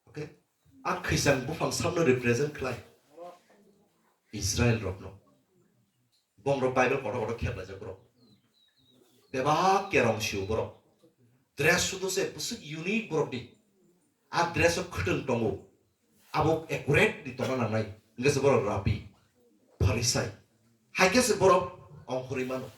Okay. A khwisang buphang sabno represent khlai? Israel rokno. Bongrok Bible kotor kotor kheplaijak borok. Bebak kerong sio borok. Dress sudo se bwswk unique borok di. A dress o khwtwng tongo. Abo accurate di tongna nangnai. Hwnkhe se borok Rabbi, Pharisai. Hai khe se borok ongkhorwi mano.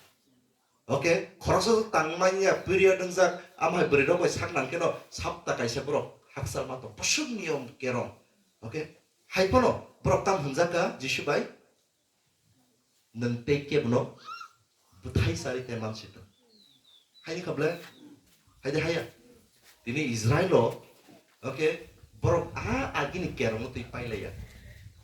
Okay, khoroksa tangmanya period wngjak, amhai bwrwi rok bai sak nang kheno sapta kaisa borok hakchal ma tong. Bwswk niyom kerong. Okay, hai phano borok tam hwnjak kha Jisu bai, "Nwng tei kebo no bwthai chari tei mansi tong." Hai ni kha ble? Hai de haya? Tini Israel o, okay, borok a agini kerong no twi pailaiya.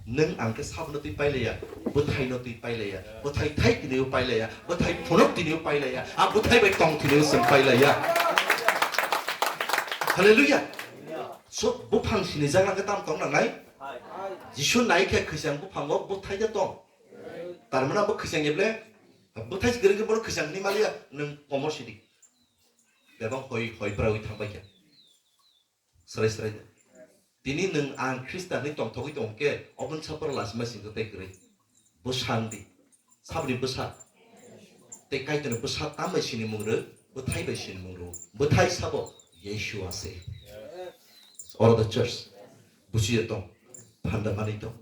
Nwng ang khe sabo no twi pailaiya, bwthai no twi pailaiya, bwthai thai tini o pailaiya, bwthai phunuk tini o pailaiya, a bwthai bai tong tini o chwng pailaiya. Hallelujah. So, buphang sini jagna khe tam tong nangnai? Jisu nai khe khwisang buphango bwthai de tong. Tar mane bo khwisang eble, bwthai se kwrwi khe bono khwisang hinwi maliya, nwng komor sidi. Bebak hoi, hoi brawi thangbai khe. Srai srai de. Tini nwng ang Khristian hinwi tongthogwi tong khe, oboni saporo lasima singkhe tei kwrwi. Bwsa wng di. Saboni bwsa. Tei Kaitorni bwsa tam bai sinimung rw, bwthai bai sinimung rw. Bwthai sabo Yeshua se. Oro the church. Buchiya tong. Phanda manwi tong.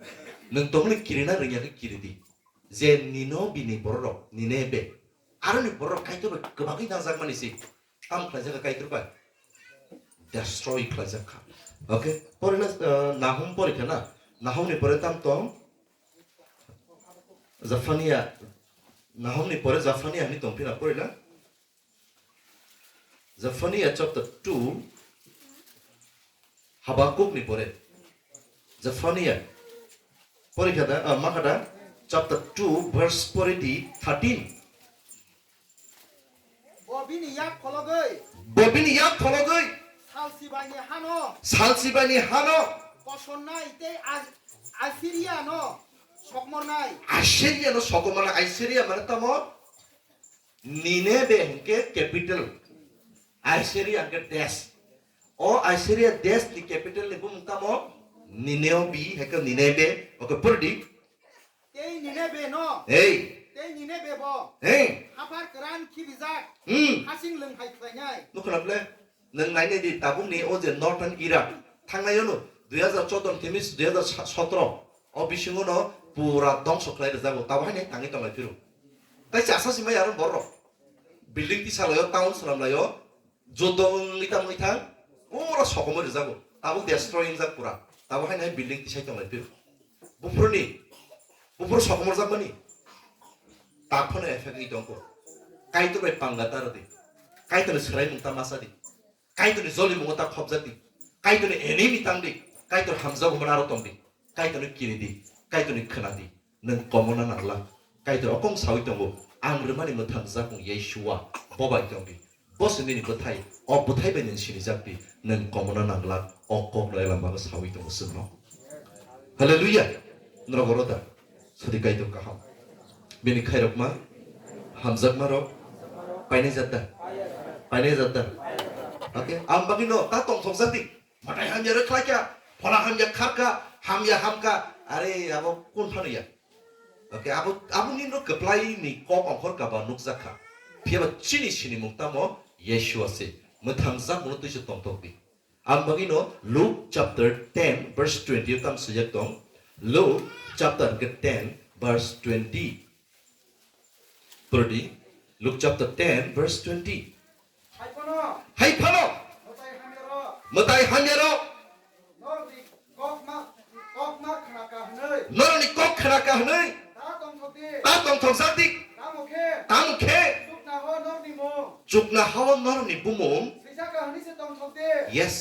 Nwng tongmani kirina rwngya khe kiri di. Je Ninobi ni bororok, Ninebe. Aroni bororok Kaitor bai kwbangwi nangjakmani se. Tamo khlaijak kha Kaitor bai? Destroy khlaijak kha. Okay? Pore na, uh, Nahum pore kha na? Nahum ni pore tam tong? Zephania. Nahum ni pore Zephania hinwi tong phina pore na? Zephania chapter two, Habakuk ni pore. Zephania. Pore kha da, ah, ma kha da? Chapter two, verse pore di thirteen. Bo bini yak phologwi. Bo bini yak phologwi. Salsibaini hano. Salsibaini hano. Kosonnai tei As-, Asiriano sokmornai. Asiriano sokmornai. Asiria mane tamo? Ninebe hwnkhe capital, Assyria hwnkhe desh. O Assyria desh ni capital ni bumung tamo? Niniobi, hwnkhe Ninebe, oke purdi. Tei Ninebe no. Hey. Tei Ninebe bo. Hey. Haphar kwran khibijak. Hmm. Hasing lwng hai khlainai. Nukhwna ble? Nwng nainai di, tabukni o je Northern Iraq, thangnai ono dui hazar choudo ni thimi dui hazar sotro, o bisingo no pura dongso khlai rwjago, tabo haino tangwi tonglai phiro. Tai chasa si mai aro borok building tisa laio, town swnam laio, joto wngwi tamo wngwi thang, pura sokomoi rwjago, tabuk destroy wngjak pura, tabo haino hai building tisai tonglai phiro. Buphuruni, buphuru sokomorjakmani, tak phano effect wngwi tongkho. Kaitor bai panga ta rwdi, Kaitorni swraimung ta ma sa di. Kaitorni jolimungo ta khopjak di. Kaitorni enemy tang di. Kaitor hamjago hwnmani aro tong di. Kaitorni kiri di. Kaitorni khwna di. Nwng komona nangla. Kaitor okong sawi tongo. Ang rwmani mwthang jakung Yeshua. Bo bai tong di. Bo se nini bwthai. O bwthai bai nwng sinijak di. Nwng komona nangla. O kok no elambano sawi tongo chwngno. Hallelujah. Norok oro da. Sadi Kaitor kaham. Bini khairokma, hamjakma rok, painai jat da? Painai jat da? Okay, ang bagwi no ta tongthok jat di. Matai hamya rw khlai kha, phola hamya khar kha, hamya ham kha. Are abo kun phano ya? Okay, abo, abo nini rok kwplai ni kok ongkhor kaba nukjak kha. Phiya ba chini sinimung tamo Yeshua se. Mwthang jakmano twi se tongthok di. Ang bagwi no Luke chapter ten verse twenty o tam swijak tong. Luke chapter ke ten verse twenty. Purdi, Luke chapter ten verse twenty. Hai phano. Hai phano. Mwtai hamya rok. Mwtai hamya rok. Norokni kok ma, kok ma khna ka hwnwi. Norokni kok khna ka hwnwi. Ta tongthok di. Ta tongthok jak di. Tamo khe. Tamo khe. Chukna ho norokni mung. Chukna ho norokni bumung. Swijak ka hwnwi se tongthok di. Yes.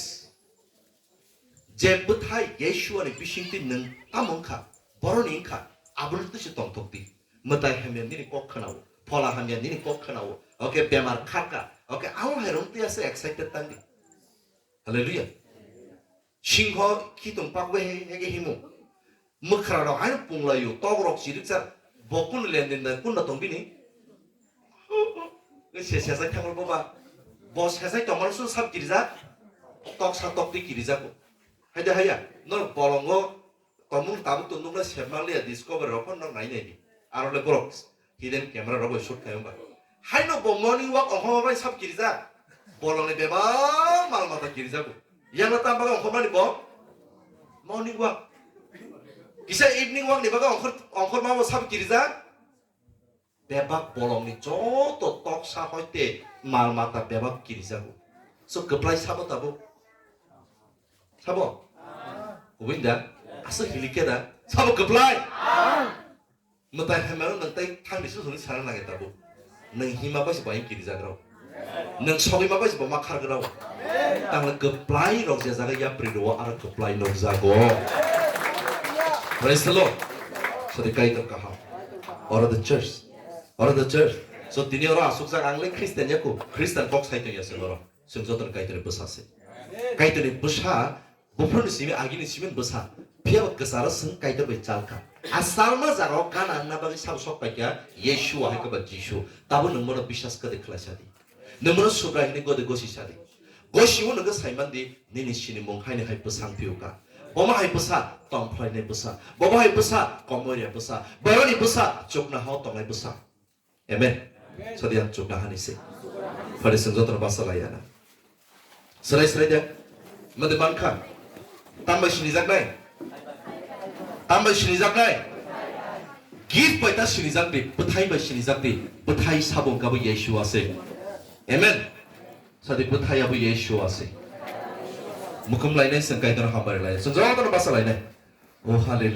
Je bwthai Yeshua ni bisingtwi nwng tamo wngkha, boroni wngkha, aboni twi se tongthok di. Mwtai hamya nini kok khwnao, phola hamya nini kok khwnao, oke bemar kharka, oke amo hai rong twi ase excited tang di. Hallelujah. Singho khitung pakbe he, hege himu. Mwkhra rok haino punglaio, tok rok chiriksa, bo kun lendin da kun na tong bini? Tei se sesai thangma boba. Bo sesai tongmani su sab kirijak. Toksa tokti kirijago. Haida haya. Nor bolongo tomung tabuk to nukla sebmang liya discovery rok phano nok nai nai di. Aro le borok hidden camera rok bai shoot khai wngba. Haino bo morning walk ongkhorma bai sab kirijak. Bolongni bebak mal mata kirijago. Yang tam baga ongkhormani bo morning walk. Kisa evening walk ni baga ongkhor ongkhorma bo sab kirijak. Bebak bolongni joto toksa hoite mal mata bebak kirijago. So kwplai sabo tabuk? Sabo? Kubui da? Aswk hilikhe da? Sabo kwplai? Mwtai hamya nwng tai thangni susuni sana nange tabuk. Nwng hima bai se bai kirijagrao. Nwng sogwi ma bai se bo ma khargrao. Tangla kwplai rok je jaga yapri rwo aro kwplai nukjago. Praise the Lord. Sadi Kaitor kaham. Oro the church. Oro the church. So tini oro asukjak ang le Christian yaku. Christian kok sai tongya se oro. Chwng jotono Kaitorni bwsa se. Kaitorni bwsa buphuruni simi agini simi bwsa. Phiya ba kwcharo chwng Kaitor bai chalkha. A salma jagao gana wngna bagwi sabo sok paikha Yeshua hai khe ba Jisu. Tabo nwng bono biswas kwdwi khlai sadi. Nwng bono Subrai hwnwi gode gosi sadi. Gosio nwngkhe saiman di nini sinimung haini hai bwsang phiyuka. Bomo hai bwsa tongphlainai bwsa. Bobo hai bwsa komoria bwsa. Boroni bwsa chuknohao tongnai bwsa. Amen. Sadi ang chuknohani se. Phari chwng jotono basa laiya na. Srai srai de. Mande mankha. Tambai sinijaknai. Tambai sinijaknai. Gift bai ta sinijak di, bwthai bai sinijak di, bwthai sabo wngkha bo Yeshua se. Amen. Sadi bwthai abo Yeshua se. Mukhum lainai chwng Kaitorno hambai lainai. Chwng jotono basa lainai. Oh, hallelujah.